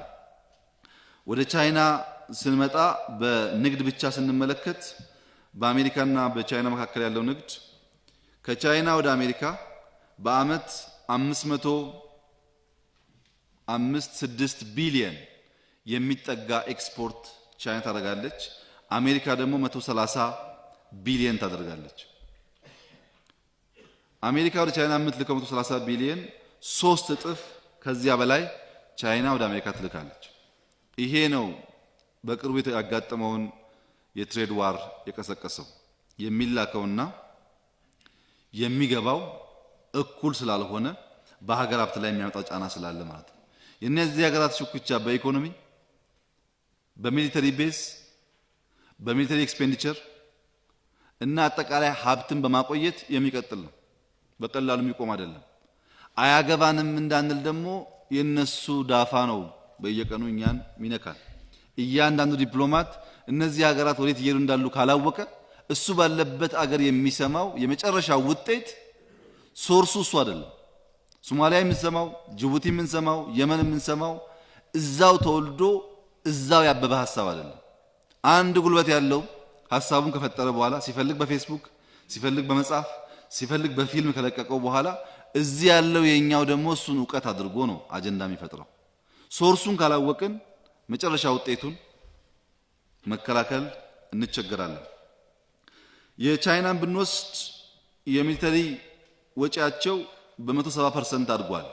ወደ ቻይና ስንመጣ በንግድ ብቻ ስንመለከት በአሜሪካና በቻይና መካከል ያለው ንግድ ከቻይና ወደ አሜሪካ በአመት 500 5፣ 6 ቢሊየን የሚጠጋ ኤክስፖርት ቻይና ታደርጋለች። አሜሪካ ደግሞ 130 ቢሊየን ታደርጋለች። አሜሪካ ወደ ቻይና የምትልከው 130 ቢሊየን፣ 3 እጥፍ ከዚያ በላይ ቻይና ወደ አሜሪካ ትልካለች። ይሄ ነው በቅርቡ ያጋጠመውን የ trade war የቀሰቀሰው። የሚላከውና የሚገባው እኩል ስላልሆነ በሀገር ሀብት ላይ የሚያመጣው ጫና ስላለ ማለት ነው። የእነዚህ ሀገራት ሽኩቻ በኢኮኖሚ፣ በ military base፣ በ military expenditure እና አጠቃላይ ሀብትን በማቆየት የሚቀጥል ነው። በቀላሉ የሚቆም አይደለም። አያገባንም እንዳንል ደግሞ የነሱ ዳፋ ነው በየቀኑ እኛን ሚነካን። እያንዳንዱ ዲፕሎማት እነዚህ ሀገራት ወዴት እየሄዱ እንዳሉ ካላወቀ እሱ ባለበት አገር የሚሰማው የመጨረሻው ውጤት source ኡ እሱ አይደለም። ሶማሊያ የምንሰማው፣ ጅቡቲ የምንሰማው፣ የመን የምንሰማው እዛው ተወልዶ እዛው ያበበ ሀሳብ አይደለም። አንድ ጉልበት ያለው ሀሳቡን ከፈጠረ በኋላ፣ ሲፈልግ በፌስቡክ፣ ሲፈልግ በመጽሐፍ፣ ሲፈልግ በፊልም ከለቀቀው በኋላ እዚህ ያለው የኛው ደግሞ እሱን እውቀት አድርጎ ነው አጀንዳ የሚፈጥረው። Source ኡን ካላወቅን መጨረሻ ውጤቱን መከላከል እንቸገራለን። የቻይናን ብንወስድ የ military ወጪያቸው በ170% አድጓል።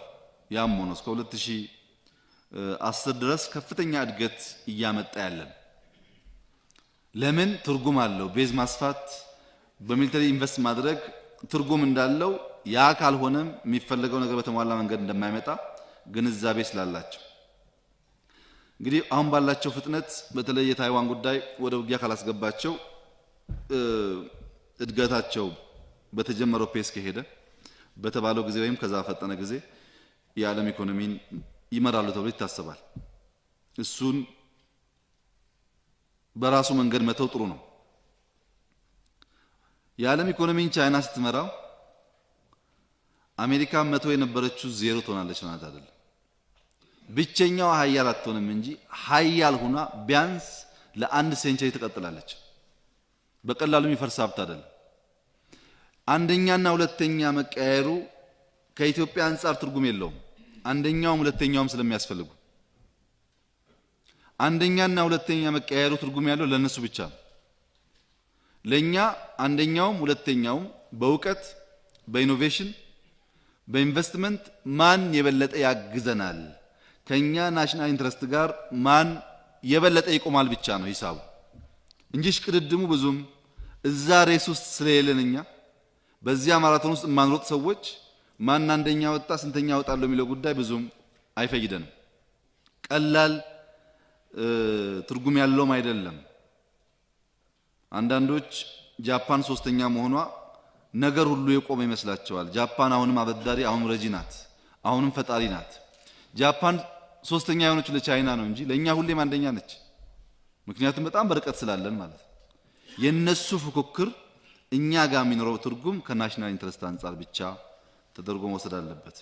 ያም ሆኖ እስከ 2010 ድረስ ከፍተኛ እድገት እያመጣ ያለን ለምን ትርጉም አለው? Base ማስፋት፣ በ military invest ማድረግ ትርጉም እንዳለው፣ ያ ካልሆነም የሚፈለገው ነገር በተሟላ መንገድ እንደማይመጣ ግንዛቤ ስላላቸው፣ እንግዲህ አሁን ባላቸው ፍጥነት በተለይ የታይዋን ጉዳይ ወደ ውጊያ ካላስገባቸው፣ እድገታቸው በተጀመረው pace ከሄደ በተባለው ጊዜ ወይም ከዛ ፈጠነ ጊዜ የዓለም ኢኮኖሚን ይመራሉ ተብሎ ይታሰባል። እሱን በራሱ መንገድ መተው ጥሩ ነው። የዓለም ኢኮኖሚን ቻይና ስትመራው አሜሪካ 100 የነበረችው ዜሮ ትሆናለች ማለት አይደለም። ብቸኛዋ ሀያል አትሆንም እንጂ ሀያል ሁና ቢያንስ ለአንድ century ትቀጥላለች። በቀላሉ የሚፈርስ ሀብት አይደለም። አንደኛና ሁለተኛ መቀያየሩ ከኢትዮጵያ አንጻር ትርጉም የለውም። አንደኛውም ሁለተኛውም ስለሚያስፈልጉ አንደኛና ሁለተኛ መቀያየሩ ትርጉም ያለው ለነሱ ብቻ ነው። ለኛ አንደኛውም ሁለተኛውም በእውቀት፣ በ innovation፣ በኢንቨስትመንት ማን የበለጠ ያግዘናል፣ ከኛ national interest ጋር ማን የበለጠ ይቆማል ብቻ ነው ሂሳቡ እንጂ ሽቅድድሙ ብዙም እዛ race ውስጥ ስለሌለን፣ እኛ በዚያ ማራቶን ውስጥ የማንሮጥ ሰዎች ማን አንደኛ ወጣ፣ ስንተኛ ወጣለሁ የሚለው ጉዳይ ብዙም አይፈይደንም። ቀላል ትርጉም ያለውም አይደለም። አንዳንዶች ጃፓን ሶስተኛ መሆኗ ነገር ሁሉ የቆመ ይመስላቸዋል። ጃፓን አሁንም አበዳሪ፣ አሁንም ረጂ ናት፣ አሁንም ፈጣሪ ናት። ጃፓን ሶስተኛ የሆነችው ለቻይና ነው እንጂ ለእኛ ሁሌም አንደኛ ነች። ምክንያቱም በጣም በርቀት ስላለን ማለት ነው። የነሱ ፉክክር እኛ ጋር የሚኖረው ትርጉም ከ national interest አንጻር ብቻ ተደርጎ መውሰድ አለበት።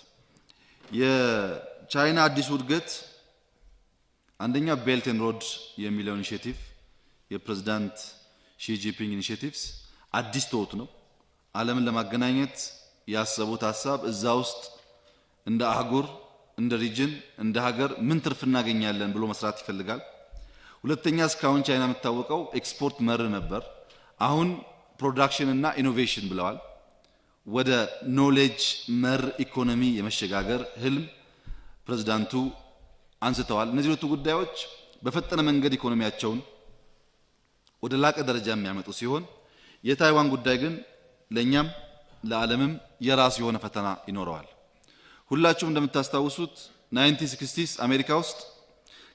የቻይና አዲሱ እድገት አንደኛ Belt and Road የሚለው initiative፣ የፕሬዝዳንት ሺ ጂንፒንግ initiatives አዲስ thought ነው። ዓለምን ለማገናኘት ያሰቡት ሀሳብ፣ እዛ ውስጥ እንደ አህጉር፣ እንደ region፣ እንደ ሀገር ምን ትርፍ እናገኛለን ብሎ መስራት ይፈልጋል። ሁለተኛ፣ እስካሁን ቻይና የምታወቀው ኤክስፖርት መር ነበር። አሁን production እና innovation ብለዋል። ወደ knowledge መር ኢኮኖሚ የመሸጋገር ህልም ፕሬዝዳንቱ አንስተዋል። እነዚህ ሁለቱ ጉዳዮች በፈጠነ መንገድ ኢኮኖሚያቸውን ወደ ላቀ ደረጃ የሚያመጡ ሲሆን የታይዋን ጉዳይ ግን ለእኛም ለዓለምም የራሱ የሆነ ፈተና ይኖረዋል። ሁላችሁም እንደምታስታውሱት 1960s አሜሪካ ውስጥ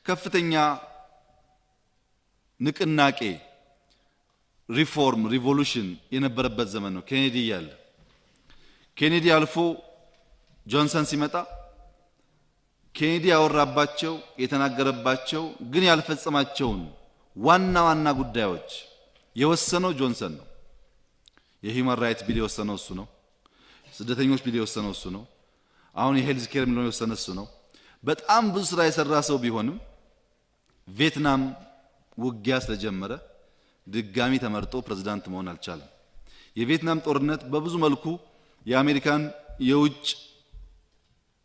ከፍተኛ ንቅናቄ፣ reform፣ revolution የነበረበት ዘመን ነው። ኬኔዲ እያለ፣ ኬኔዲ አልፎ ጆንሰን ሲመጣ ኬኔዲ ያወራባቸው፣ የተናገረባቸው ግን ያልፈጸማቸውን ዋና ዋና ጉዳዮች የወሰነው ጆንሰን ነው። የ human right bill የወሰነው እሱ ነው። ስደተኞች bill የወሰነው እሱ ነው። አሁን የ health care የሚለውን የወሰነ እሱ ነው። በጣም ብዙ ስራ የሰራ ሰው ቢሆንም ቪየትናም ውጊያ ስለጀመረ ድጋሚ ተመርጦ ፕሬዝዳንት መሆን አልቻለም። የቪየትናም ጦርነት በብዙ መልኩ የአሜሪካን የውጭ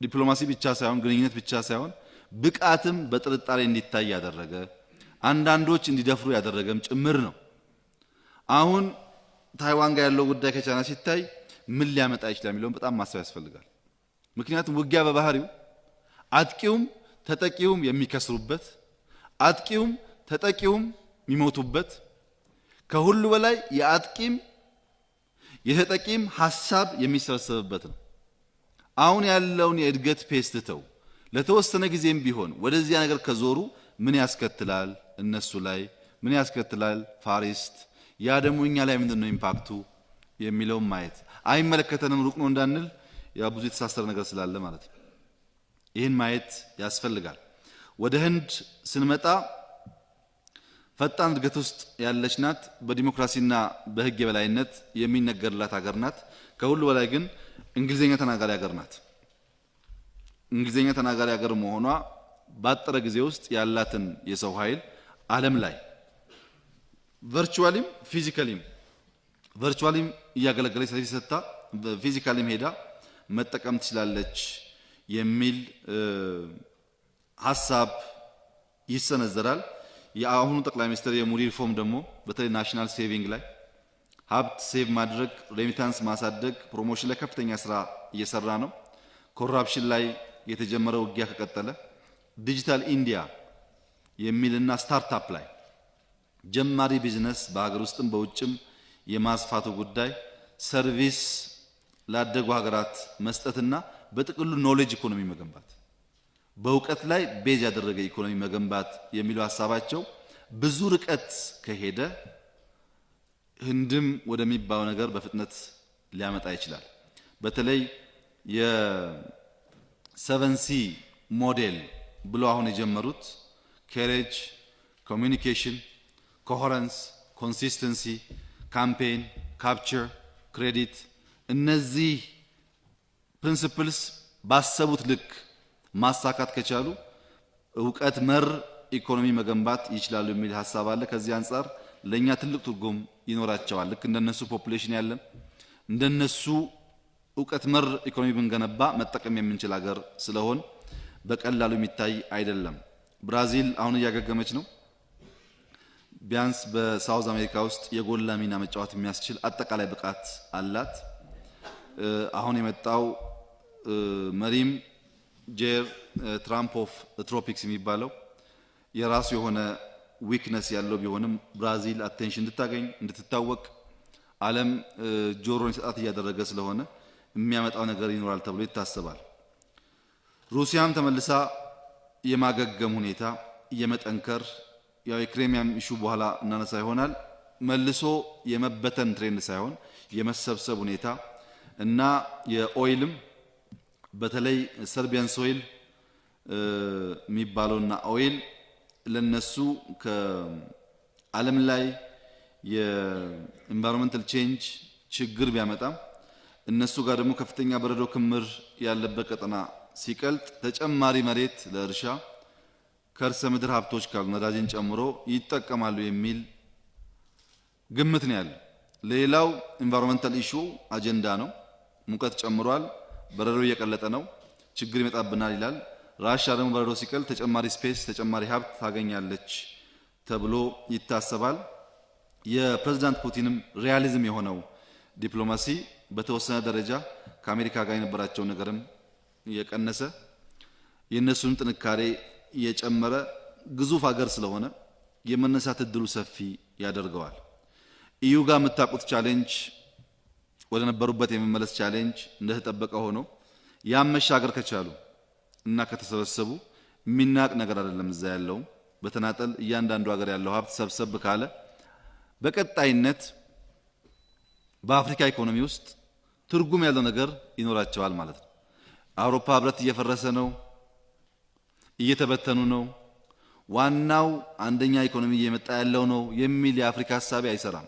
ዲፕሎማሲ ብቻ ሳይሆን፣ ግንኙነት ብቻ ሳይሆን ብቃትም በጥርጣሬ እንዲታይ ያደረገ፣ አንዳንዶች እንዲደፍሩ ያደረገም ጭምር ነው። አሁን ታይዋን ጋር ያለው ጉዳይ ከቻይና ሲታይ ምን ሊያመጣ ይችላል የሚለውን በጣም ማሰብ ያስፈልጋል። ምክንያቱም ውጊያ በባህሪው አጥቂውም ተጠቂውም የሚከስሩበት፣ አጥቂውም ተጠቂውም የሚሞቱበት፣ ከሁሉ በላይ የአጥቂም የተጠቂም ሀሳብ የሚሰበሰብበት ነው። አሁን ያለውን የእድገት pace ትተው ለተወሰነ ጊዜም ቢሆን ወደዚያ ነገር ከዞሩ ምን ያስከትላል? እነሱ ላይ ምን ያስከትላል? Far East ያ ደግሞ እኛ ላይ ምንድን ነው impact ኡ የሚለውን ማየት፣ አይመለከተንም ሩቅ ነው እንዳንል ያ ብዙ የተሳሰረ ነገር ስላለ ማለት ነው። ይህን ማየት ያስፈልጋል። ወደ ህንድ ስንመጣ ፈጣን እድገት ውስጥ ያለች ናት። በዲሞክራሲና በህግ የበላይነት የሚነገርላት ሀገር ናት። ከሁሉ በላይ ግን እንግሊዝኛ ተናጋሪ ሀገር ናት። እንግሊዝኛ ተናጋሪ ሀገር መሆኗ ባጠረ ጊዜ ውስጥ ያላትን የሰው ኃይል ዓለም ላይ virtually ም physically ም፣ virtually ም እያገለገለች service ሰጥታ physically ም ሄዳ መጠቀም ትችላለች የሚል ሀሳብ ይሰነዘራል። የአሁኑ ጠቅላይ ሚኒስትር የሞዲ ሪፎርም ደግሞ በተለይ national saving ላይ፣ ሀብት save ማድረግ፣ remittance ማሳደግ፣ promotion ላይ ከፍተኛ ስራ እየሰራ ነው። Corruption ላይ የተጀመረው ውጊያ ከቀጠለ፣ Digital India የሚልና startup ላይ ጀማሪ ቢዝነስ በሀገር ውስጥም በውጭም የማስፋቱ ጉዳይ፣ service ላደጉ ሀገራት መስጠትና በጥቅሉ knowledge economy መገንባት፣ በእውቀት ላይ base ያደረገ ኢኮኖሚ መገንባት የሚለው ሀሳባቸው ብዙ ርቀት ከሄደ ህንድም ወደሚባለው ነገር በፍጥነት ሊያመጣ ይችላል። በተለይ የ 7C model ብሎ አሁን የጀመሩት courage፣ communication፣ coherence፣ consistency፣ campaign፣ capture፣ credit፣ እነዚህ principles ባሰቡት ልክ ማሳካት ከቻሉ እውቀት መር ኢኮኖሚ መገንባት ይችላሉ የሚል ሀሳብ አለ። ከዚህ አንጻር ለእኛ ትልቅ ትርጉም ይኖራቸዋል። ልክ እንደነሱ population ያለን፣ እንደነሱ እውቀት መር ኢኮኖሚ ብንገነባ መጠቀም የምንችል ሀገር ስለሆን በቀላሉ የሚታይ አይደለም። ብራዚል አሁን እያገገመች ነው። ቢያንስ በ South America ውስጥ የጎላ ሚና መጫወት የሚያስችል አጠቃላይ ብቃት አላት። አሁን የመጣው መሪም ጄር ትራምፕ of tropics የሚባለው የራሱ የሆነ weakness ያለው ቢሆንም ብራዚል attention እንድታገኝ፣ እንድትታወቅ፣ ዓለም ጆሮን እንዲሰጣት እያደረገ ስለሆነ የሚያመጣው ነገር ይኖራል ተብሎ ይታሰባል። ሩሲያም ተመልሳ የማገገም ሁኔታ፣ የመጠንከር፣ ያው የክሬሚያም issue በኋላ እናነሳ ይሆናል፣ መልሶ የመበተን trend ሳይሆን የመሰብሰብ ሁኔታ እና የ oil ም በተለይ Serbian soil የሚባለውና oil ለነሱ ከዓለም ላይ የ environmental change ችግር ቢያመጣም እነሱ ጋር ደግሞ ከፍተኛ በረዶ ክምር ያለበት ቀጠና ሲቀልጥ ተጨማሪ መሬት ለእርሻ ከርሰ ምድር ሀብቶች ካሉ ነዳጅን ጨምሮ ይጠቀማሉ የሚል ግምት ነው ያለው። ሌላው environmental issue አጀንዳ ነው። ሙቀት ጨምሯል፣ በረዶ እየቀለጠ ነው፣ ችግር ይመጣብናል ይላል። ራሻ ደግሞ በረዶ ሲቀልጥ ተጨማሪ space፣ ተጨማሪ ሀብት ታገኛለች ተብሎ ይታሰባል። የፕሬዝዳንት ፑቲንም realism የሆነው ዲፕሎማሲ በተወሰነ ደረጃ ከአሜሪካ ጋር የነበራቸው ነገርም እየቀነሰ የእነሱን ጥንካሬ እየጨመረ ግዙፍ ሀገር ስለሆነ የመነሳት እድሉ ሰፊ ያደርገዋል። EU ጋር የምታውቁት challenge፣ ወደ ነበሩበት የመመለስ challenge እንደተጠበቀ ሆኖ ያን መሻገር ከቻሉ እና ከተሰበሰቡ የሚናቅ ነገር አይደለም። እዛ ያለው በተናጠል እያንዳንዱ ሀገር ያለው ሀብት ሰብሰብ ካለ በቀጣይነት በአፍሪካ ኢኮኖሚ ውስጥ ትርጉም ያለው ነገር ይኖራቸዋል ማለት ነው። አውሮፓ ህብረት እየፈረሰ ነው፣ እየተበተኑ ነው። ዋናው አንደኛ ኢኮኖሚ እየመጣ ያለው ነው የሚል የአፍሪካ ሀሳቢ አይሰራም።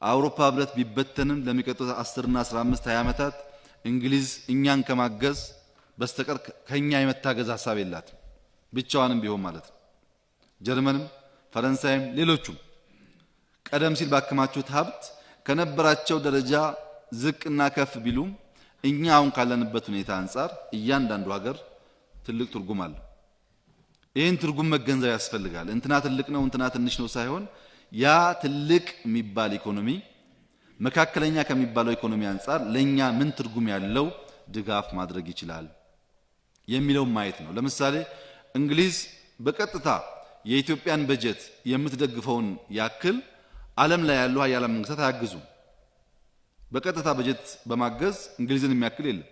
አውሮፓ ህብረት ቢበተንም ለሚቀጥሉት 10 እና 15፣ 20 ዓመታት እንግሊዝ እኛን ከማገዝ በስተቀር ከኛ የመታገዝ ሀሳብ የላትም፣ ብቻዋንም ቢሆን ማለት ነው። ጀርመንም፣ ፈረንሳይም፣ ሌሎቹም ቀደም ሲል ባከማቹት ሀብት ከነበራቸው ደረጃ ዝቅና ከፍ ቢሉም እኛ አሁን ካለንበት ሁኔታ አንጻር እያንዳንዱ ሀገር ትልቅ ትርጉም አለው። ይህን ትርጉም መገንዘብ ያስፈልጋል። እንትና ትልቅ ነው፣ እንትና ትንሽ ነው ሳይሆን ያ ትልቅ የሚባል ኢኮኖሚ መካከለኛ ከሚባለው ኢኮኖሚ አንጻር ለኛ ምን ትርጉም ያለው ድጋፍ ማድረግ ይችላል የሚለው ማየት ነው። ለምሳሌ እንግሊዝ በቀጥታ የኢትዮጵያን በጀት የምትደግፈውን ያክል ዓለም ላይ ያሉ ሀያላን መንግስታት አያግዙም። በቀጥታ በጀት በማገዝ እንግሊዝን የሚያክል የለም።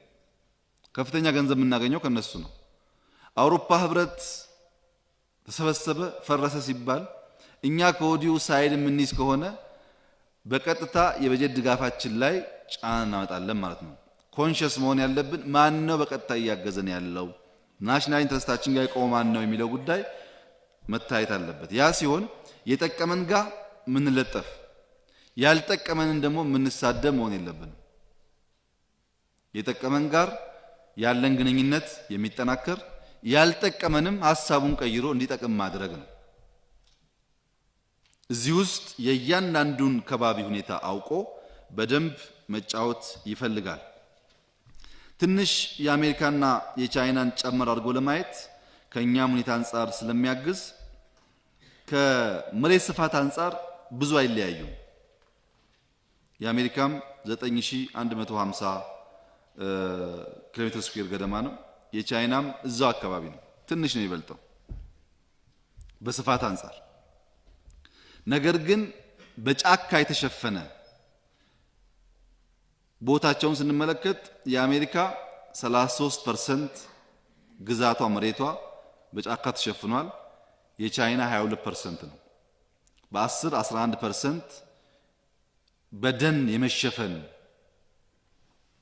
ከፍተኛ ገንዘብ የምናገኘው ከነሱ ነው። አውሮፓ ህብረት ተሰበሰበ፣ ፈረሰ ሲባል እኛ ከወዲሁ side የምንይዝ ከሆነ በቀጥታ የበጀት ድጋፋችን ላይ ጫና እናመጣለን ማለት ነው። Conscious መሆን ያለብን ማን ነው በቀጥታ እያገዘን ያለው፣ national interest ኣችን ጋር የቆመ ማን ነው የሚለው ጉዳይ መታየት አለበት። ያ ሲሆን የጠቀመን ጋር ምንለጠፍ ያልጠቀመንን ደግሞ የምንሳደብ መሆን የለብንም። የጠቀመን ጋር ያለን ግንኙነት የሚጠናከር፣ ያልጠቀመንም ሀሳቡን ቀይሮ እንዲጠቅም ማድረግ ነው። እዚህ ውስጥ የእያንዳንዱን ከባቢ ሁኔታ አውቆ በደንብ መጫወት ይፈልጋል። ትንሽ የአሜሪካና የቻይናን ጨመር አድርጎ ለማየት ከእኛም ሁኔታ አንጻር ስለሚያግዝ፣ ከመሬት ስፋት አንጻር ብዙ አይለያዩም። የአሜሪካም 9150 ኪሎ ሜትር square ገደማ ነው። የቻይናም እዛው አካባቢ ነው። ትንሽ ነው የሚበልጠው በስፋት አንጻር። ነገር ግን በጫካ የተሸፈነ ቦታቸውን ስንመለከት የአሜሪካ 33% ግዛቷ መሬቷ በጫካ ተሸፍኗል። የቻይና 22% ነው። በ10 11% በደን የመሸፈን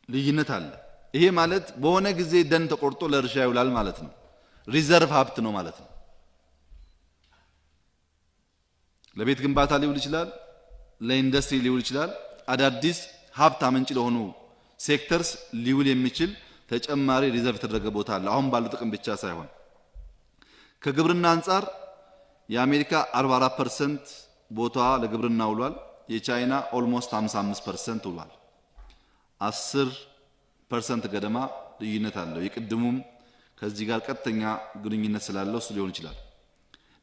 ልዩነት አለ። ይሄ ማለት በሆነ ጊዜ ደን ተቆርጦ ለእርሻ ይውላል ማለት ነው። Reserve ሀብት ነው ማለት ነው። ለቤት ግንባታ ሊውል ይችላል፣ ለኢንዱስትሪ ሊውል ይችላል። አዳዲስ ሀብት አመንጭ ለሆኑ sectors ሊውል የሚችል ተጨማሪ reserve የተደረገ ቦታ አለ። አሁን ባለው ጥቅም ብቻ ሳይሆን ከግብርና አንጻር የአሜሪካ 44% ቦታዋ ለግብርና ውሏል። የቻይና almost 55% ውሏል። 10% ገደማ ልዩነት አለው። የቅድሙም ከዚህ ጋር ቀጥተኛ ግንኙነት ስላለው እሱ ሊሆን ይችላል።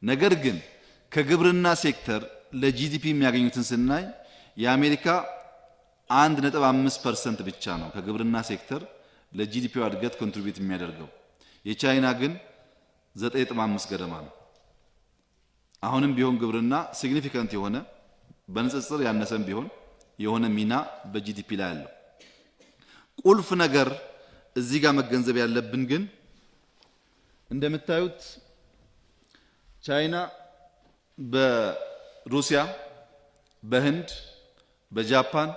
ነገር ግን ከግብርና sector ለ GDP የሚያገኙትን ስናይ የአሜሪካ 1.5% ብቻ ነው ከግብርና sector ለ GDP ው እድገት contribute የሚያደርገው። የቻይና ግን 9.5 ገደማ ነው። አሁንም ቢሆን ግብርና significant የሆነ፣ በንጽጽር ያነሰም ቢሆን፣ የሆነ ሚና በ GDP ላይ አለው። ቁልፍ ነገር እዚህ ጋር መገንዘብ ያለብን ግን እንደምታዩት ቻይና በሩሲያ፣ በህንድ፣ በጃፓን፣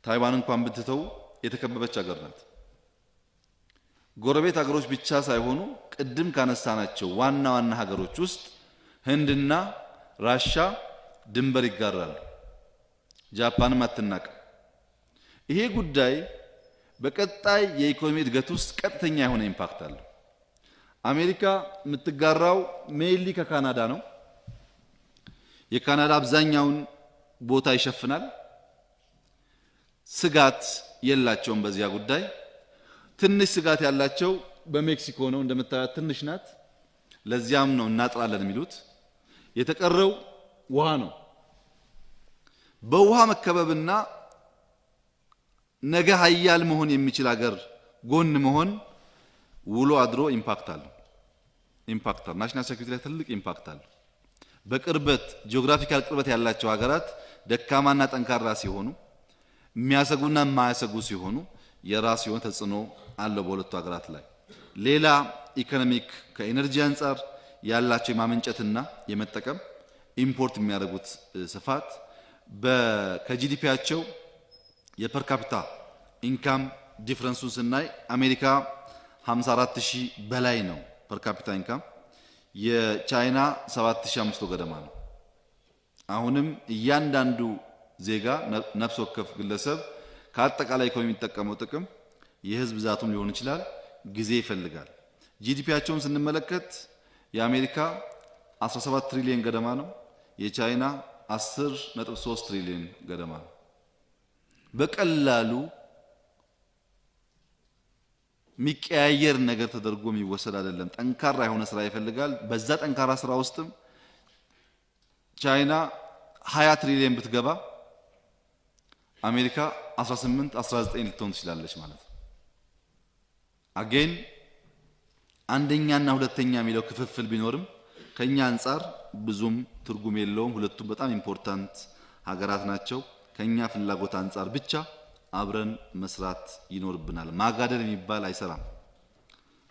ታይዋን እንኳን ብትተው የተከበበች ሀገር ናት። ጎረቤት ሀገሮች ብቻ ሳይሆኑ ቅድም ካነሳናቸው ዋና ዋና ሀገሮች ውስጥ ህንድና ራሻ ድንበር ይጋራሉ። ጃፓንም አትናቅም። ይሄ ጉዳይ በቀጣይ የኢኮኖሚ እድገት ውስጥ ቀጥተኛ የሆነ impact አለው። አሜሪካ የምትጋራው mainly ከካናዳ ነው። የካናዳ አብዛኛውን ቦታ ይሸፍናል። ስጋት የላቸውም በዚያ ጉዳይ። ትንሽ ስጋት ያላቸው በሜክሲኮ ነው። እንደምታያት ትንሽ ናት። ለዚያም ነው እናጥራለን የሚሉት። የተቀረው ውሃ ነው። በውሃ መከበብና ነገ ሀያል መሆን የሚችል ሀገር ጎን መሆን ውሎ አድሮ impact አለው። Impact አለው። National security ላይ ትልቅ impact አለው። በቅርበት geographical ቅርበት ያላቸው ሀገራት ደካማና ጠንካራ ሲሆኑ፣ የሚያሰጉና የማያሰጉ ሲሆኑ የራሱ የሆነ ተጽዕኖ አለው በሁለቱ ሀገራት ላይ። ሌላ economic ከ energy አንጻር ያላቸው የማመንጨትና የመጠቀም፣ import የሚያደርጉት ስፋት፣ ከ GDP ያቸው የ per capita income difference ኡን ስናይ አሜሪካ 54 ሺህ በላይ ነው per capita income፣ የቻይና 7500 ገደማ ነው። አሁንም እያንዳንዱ ዜጋ፣ ነፍስ ወከፍ ግለሰብ ከአጠቃላይ ኢኮኖሚ የሚጠቀመው ጥቅም የህዝብ ብዛቱም ሊሆን ይችላል፣ ጊዜ ይፈልጋል። GDP ያቸውን ስንመለከት የአሜሪካ 17 ትሪሊየን ገደማ ነው። የቻይና 10.3 ትሪሊየን ገደማ ነው። በቀላሉ የሚቀያየር ነገር ተደርጎ የሚወሰድ አይደለም። ጠንካራ የሆነ ስራ ይፈልጋል። በዛ ጠንካራ ስራ ውስጥም ቻይና 20 ትሪሊየን ብትገባ አሜሪካ 18፣ 19 ልትሆን ትችላለች ማለት ነው። Again አንደኛና ሁለተኛ የሚለው ክፍፍል ቢኖርም ከኛ አንጻር ብዙም ትርጉም የለውም። ሁለቱም በጣም important ሀገራት ናቸው። ከኛ ፍላጎት አንጻር ብቻ አብረን መስራት ይኖርብናል። ማጋደል የሚባል አይሰራም።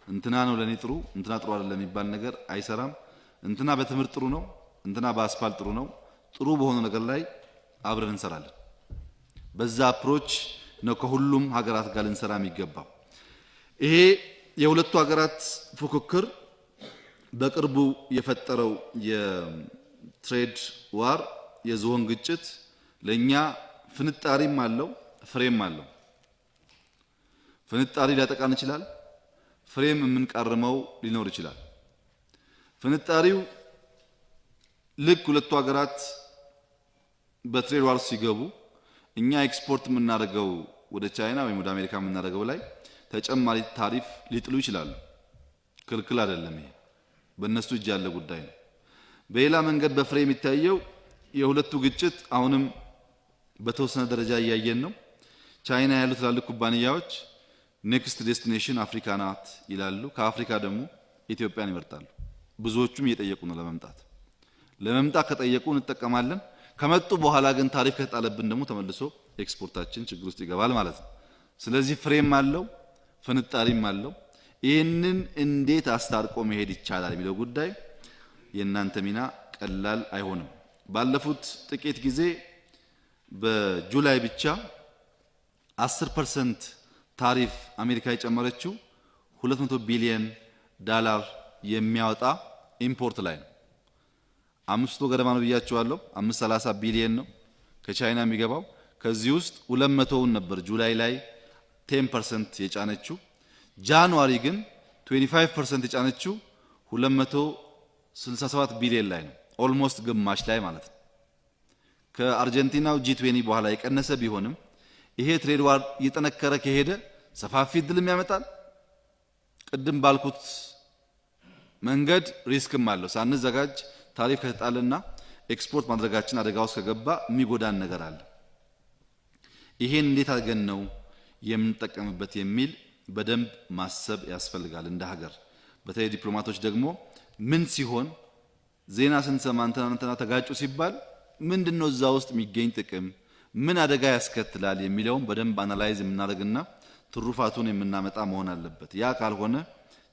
እንትና ነው ለኔ ጥሩ፣ እንትና ጥሩ አይደለም የሚባል ነገር አይሰራም። እንትና በትምህርት ጥሩ ነው፣ እንትና በአስፋልት ጥሩ ነው። ጥሩ በሆነ ነገር ላይ አብረን እንሰራለን። በዛ approach ነው ከሁሉም ሀገራት ጋር ልንሰራ የሚገባው። ይሄ የሁለቱ ሀገራት ፉክክር በቅርቡ የፈጠረው የ trade war፣ የዝሆን ግጭት ለኛ ፍንጣሪም አለው፣ ፍሬም አለው። ፍንጣሪ ሊያጠቃን ይችላል። ፍሬም የምንቃርመው ሊኖር ይችላል። ፍንጣሪው ልክ ሁለቱ ሀገራት በ trade war ሲገቡ እኛ ኤክስፖርት የምናደርገው ወደ ቻይና ወይም ወደ አሜሪካ የምናደርገው ላይ ተጨማሪ ታሪፍ ሊጥሉ ይችላሉ። ክልክል አይደለም። ይሄ በእነሱ እጅ ያለ ጉዳይ ነው። በሌላ መንገድ በፍሬ የሚታየው የሁለቱ ግጭት አሁንም በተወሰነ ደረጃ እያየን ነው። ቻይና ያሉ ትላልቅ ኩባንያዎች next destination አፍሪካ ናት ይላሉ። ከአፍሪካ ደግሞ ኢትዮጵያን ይመርጣሉ። ብዙዎቹም እየጠየቁ ነው ለመምጣት። ለመምጣት ከጠየቁ እንጠቀማለን። ከመጡ በኋላ ግን ታሪፍ ከተጣለብን ደግሞ ተመልሶ ኤክስፖርታችን ችግር ውስጥ ይገባል ማለት ነው። ስለዚህ ፍሬም አለው፣ ፍንጣሪም አለው። ይህንን እንዴት አስታርቆ መሄድ ይቻላል የሚለው ጉዳይ የእናንተ ሚና ቀላል አይሆንም። ባለፉት ጥቂት ጊዜ በ July ብቻ 10% ታሪፍ አሜሪካ የጨመረችው 200 ቢሊየን ዳላር የሚያወጣ import ላይ ነው። 500 ገደማ ነው ብያችኋለሁ። 530 ቢሊየን ነው ከቻይና የሚገባው። ከዚህ ውስጥ 200ውን ነበር July ላይ 10% የጫነችው። January ግን 25% የጫነችው 267 ቢሊየን ላይ ነው። Almost ግማሽ ላይ ማለት ነው። ከአርጀንቲናው G20 በኋላ የቀነሰ ቢሆንም ይሄ trade war እየጠነከረ ከሄደ ሰፋፊ እድልም ያመጣል። ቅድም ባልኩት መንገድ risk ም አለው። ሳንዘጋጅ ታሪፍ ከተጣለና ኤክስፖርት ማድረጋችን አደጋ ውስጥ ከገባ የሚጎዳን ነገር አለ። ይሄን እንዴት አድርገን ነው የምንጠቀምበት የሚል በደንብ ማሰብ ያስፈልጋል እንደ ሀገር። በተለይ ዲፕሎማቶች ደግሞ ምን ሲሆን ዜና ስንሰማ እንትና እንትና ተጋጩ ሲባል ምንድን ነው እዛ ውስጥ የሚገኝ ጥቅም፣ ምን አደጋ ያስከትላል የሚለውን በደንብ analyze የምናደርግና ትሩፋቱን የምናመጣ መሆን አለበት። ያ ካልሆነ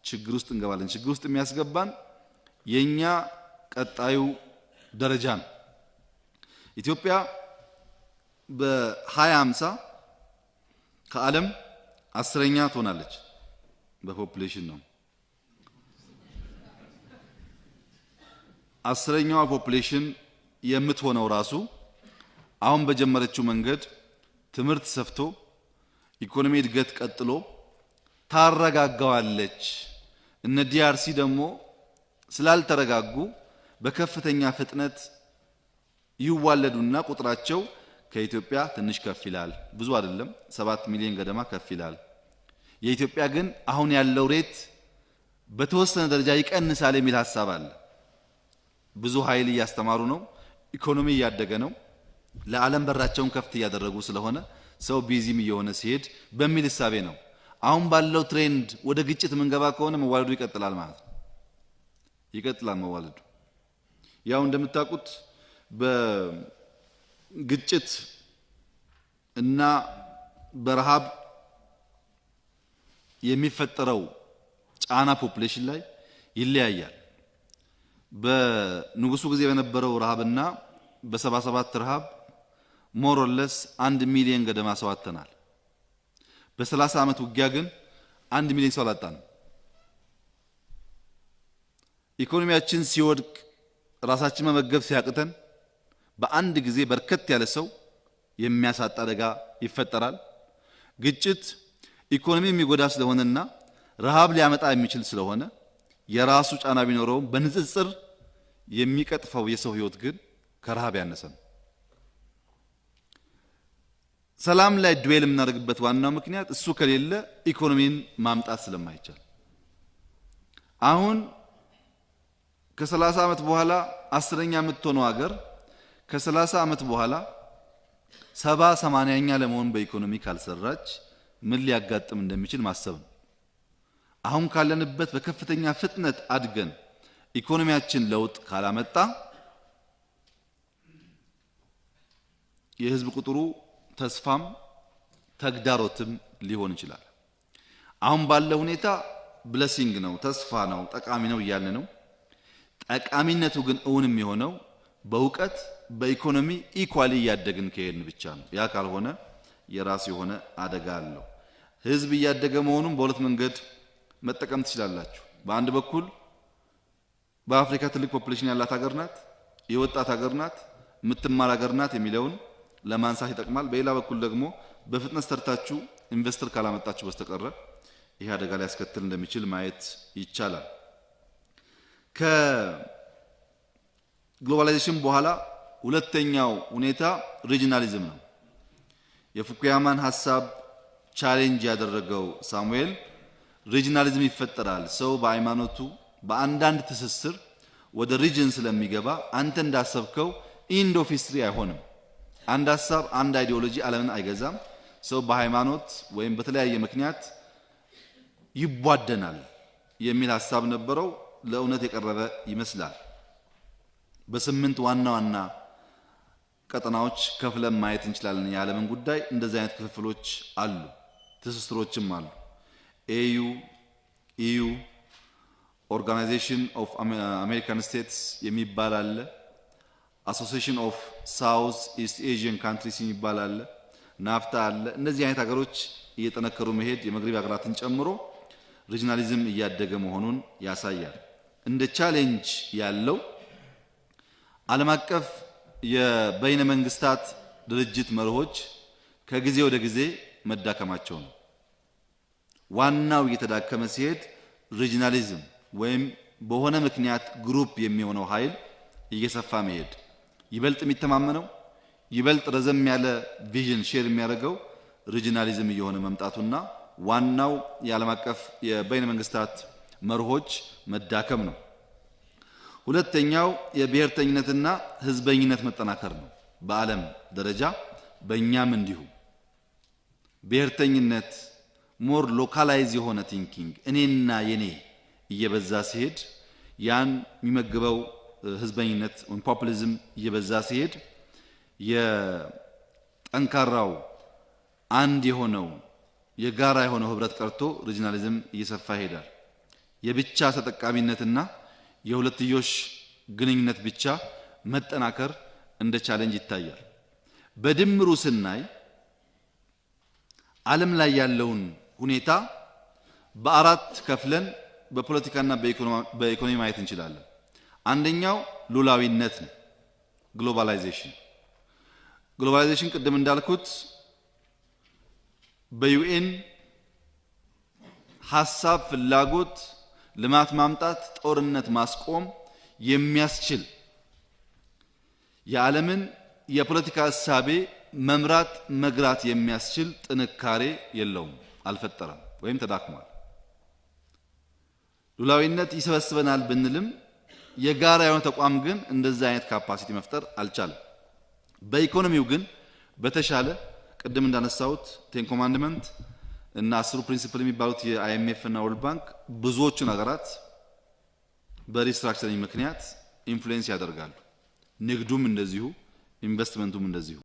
ችግር ውስጥ እንገባለን። ችግር ውስጥ የሚያስገባን የኛ ቀጣዩ ደረጃ ነው። ኢትዮጵያ በ2050 ከዓለም 10ኛ ትሆናለች በ population ነው። 10ኛዋ population የምትሆነው ራሱ አሁን በጀመረችው መንገድ ትምህርት ሰፍቶ ኢኮኖሚ እድገት ቀጥሎ ታረጋጋዋለች። እነ DRC ደግሞ ስላልተረጋጉ በከፍተኛ ፍጥነት ይዋለዱና ቁጥራቸው ከኢትዮጵያ ትንሽ ከፍ ይላል። ብዙ አይደለም፣ 7 ሚሊዮን ገደማ ከፍ ይላል። የኢትዮጵያ ግን አሁን ያለው rate በተወሰነ ደረጃ ይቀንሳል የሚል ሀሳብ አለ። ብዙ ኃይል እያስተማሩ ነው። ኢኮኖሚ እያደገ ነው። ለዓለም በራቸውን ከፍት እያደረጉ ስለሆነ ሰው busy ም እየሆነ ሲሄድ በሚል እሳቤ ነው። አሁን ባለው trend ወደ ግጭት የምንገባ ከሆነ መዋለዱ ይቀጥላል ማለት ነው። ይቀጥላል መዋለዱ። ያው እንደምታውቁት በግጭት እና በረሃብ የሚፈጠረው ጫና population ላይ ይለያያል። በንጉሱ ጊዜ በነበረው ረሃብና በ77 ረሃብ more or less 1 ሚሊዮን ገደማ ሰው አጥተናል። በ30 ዓመት ውጊያ ግን 1 ሚሊዮን ሰው አላጣንም። ኢኮኖሚያችን ሲወድቅ፣ ራሳችን መመገብ ሲያቅተን በአንድ ጊዜ በርከት ያለ ሰው የሚያሳጣ አደጋ ይፈጠራል። ግጭት ኢኮኖሚ የሚጎዳ ስለሆነና ረሃብ ሊያመጣ የሚችል ስለሆነ የራሱ ጫና ቢኖረውም በንጽጽር የሚቀጥፈው የሰው ህይወት ግን ከረሃብ ያነሰ ነው። ሰላም ላይ dwell የምናደርግበት ዋናው ምክንያት እሱ ከሌለ ኢኮኖሚን ማምጣት ስለማይቻል፣ አሁን ከ30 ዓመት በኋላ 10ኛ የምትሆነው ሀገር ከ30 ዓመት በኋላ 70 80ኛ ለመሆን በኢኮኖሚ ካልሰራች ምን ሊያጋጥም እንደሚችል ማሰብ ነው። አሁን ካለንበት በከፍተኛ ፍጥነት አድገን ኢኮኖሚያችን ለውጥ ካላመጣ የህዝብ ቁጥሩ ተስፋም ተግዳሮትም ሊሆን ይችላል። አሁን ባለው ሁኔታ blessing ነው፣ ተስፋ ነው፣ ጠቃሚ ነው እያልን ነው። ጠቃሚነቱ ግን እውን የሚሆነው በእውቀት በኢኮኖሚ equally እያደግን ከሄድን ብቻ ነው። ያ ካልሆነ የራሱ የሆነ አደጋ አለው። ህዝብ እያደገ መሆኑን በሁለት መንገድ መጠቀም ትችላላችሁ። በአንድ በኩል በአፍሪካ ትልቅ population ያላት ሀገር ናት፣ የወጣት ሀገር ናት፣ የምትማር ሀገር ናት የሚለውን ለማንሳት ይጠቅማል። በሌላ በኩል ደግሞ በፍጥነት ሰርታችሁ investor ካላመጣችሁ በስተቀረ ይህ አደጋ ሊያስከትል እንደሚችል ማየት ይቻላል። ከ globalization በኋላ ሁለተኛው ሁኔታ regionalism ነው። የፉኩያማን ሀሳብ challenge ያደረገው ሳሙኤል regionalism ይፈጠራል፣ ሰው በሃይማኖቱ በአንዳንድ ትስስር ወደ region ስለሚገባ አንተ እንዳሰብከው end of history አይሆንም። አንድ ሀሳብ፣ አንድ ideology ዓለምን አይገዛም። ሰው በሃይማኖት ወይም በተለያየ ምክንያት ይቧደናል የሚል ሀሳብ ነበረው። ለእውነት የቀረበ ይመስላል። በስምንት ዋና ዋና ቀጠናዎች ከፍለን ማየት እንችላለን የዓለምን ጉዳይ። እንደዚህ አይነት ክፍፍሎች አሉ፣ ትስስሮችም አሉ። AU፣ EU፣ Organization of American States የሚባል አለ። Association of South East Asian Countries የሚባል አለ። ናፍታ አለ። እነዚህ አይነት ሀገሮች እየጠነከሩ መሄድ የመግሪብ ሀገራትን ጨምሮ regionalism እያደገ መሆኑን ያሳያል። እንደ challenge ያለው ዓለም አቀፍ የበይነ መንግስታት ድርጅት መርሆች ከጊዜ ወደ ጊዜ መዳከማቸው ነው። ዋናው እየተዳከመ ሲሄድ regionalism ወይም በሆነ ምክንያት group የሚሆነው ኃይል እየሰፋ መሄድ፣ ይበልጥ የሚተማመነው፣ ይበልጥ ረዘም ያለ vision share የሚያደርገው regionalism እየሆነ መምጣቱና ዋናው የዓለም አቀፍ የበይነ መንግስታት መርሆች መዳከም ነው። ሁለተኛው የብሔርተኝነትና ህዝበኝነት መጠናከር ነው። በዓለም ደረጃ በእኛም እንዲሁ ብሔርተኝነት፣ more localize የሆነ thinking፣ እኔና የኔ እየበዛ ሲሄድ፣ ያን የሚመግበው ህዝበኝነት ወይም populism እየበዛ ሲሄድ፣ የጠንካራው አንድ የሆነው የጋራ የሆነው ህብረት ቀርቶ regionalism እየሰፋ ይሄዳል። የብቻ ተጠቃሚነትና የሁለትዮሽ ግንኙነት ብቻ መጠናከር እንደ challenge ይታያል። በድምሩ ስናይ ዓለም ላይ ያለውን ሁኔታ በአራት ከፍለን በፖለቲካና በኢኮኖሚ ማየት እንችላለን። አንደኛው ሉላዊነት ነው፣ globalization። Globalization ቅድም እንዳልኩት በ UN ሀሳብ፣ ፍላጎት፣ ልማት ማምጣት፣ ጦርነት ማስቆም የሚያስችል የዓለምን የፖለቲካ እሳቤ መምራት መግራት የሚያስችል ጥንካሬ የለውም፣ አልፈጠረም ወይም ተዳክሟል። ሉላዊነት ይሰበስበናል ብንልም የጋራ የሆነ ተቋም ግን እንደዛ አይነት capacity መፍጠር አልቻለም። በኢኮኖሚው ግን በተሻለ ቅድም እንዳነሳሁት Ten Commandment እና 10ሩ principle የሚባሉት የ IMF እና World Bank ብዙዎቹን ሀገራት በ restructuring ምክንያት influence ያደርጋሉ። ንግዱም እንደዚሁ፣ ኢንቨስትመንቱም እንደዚሁ።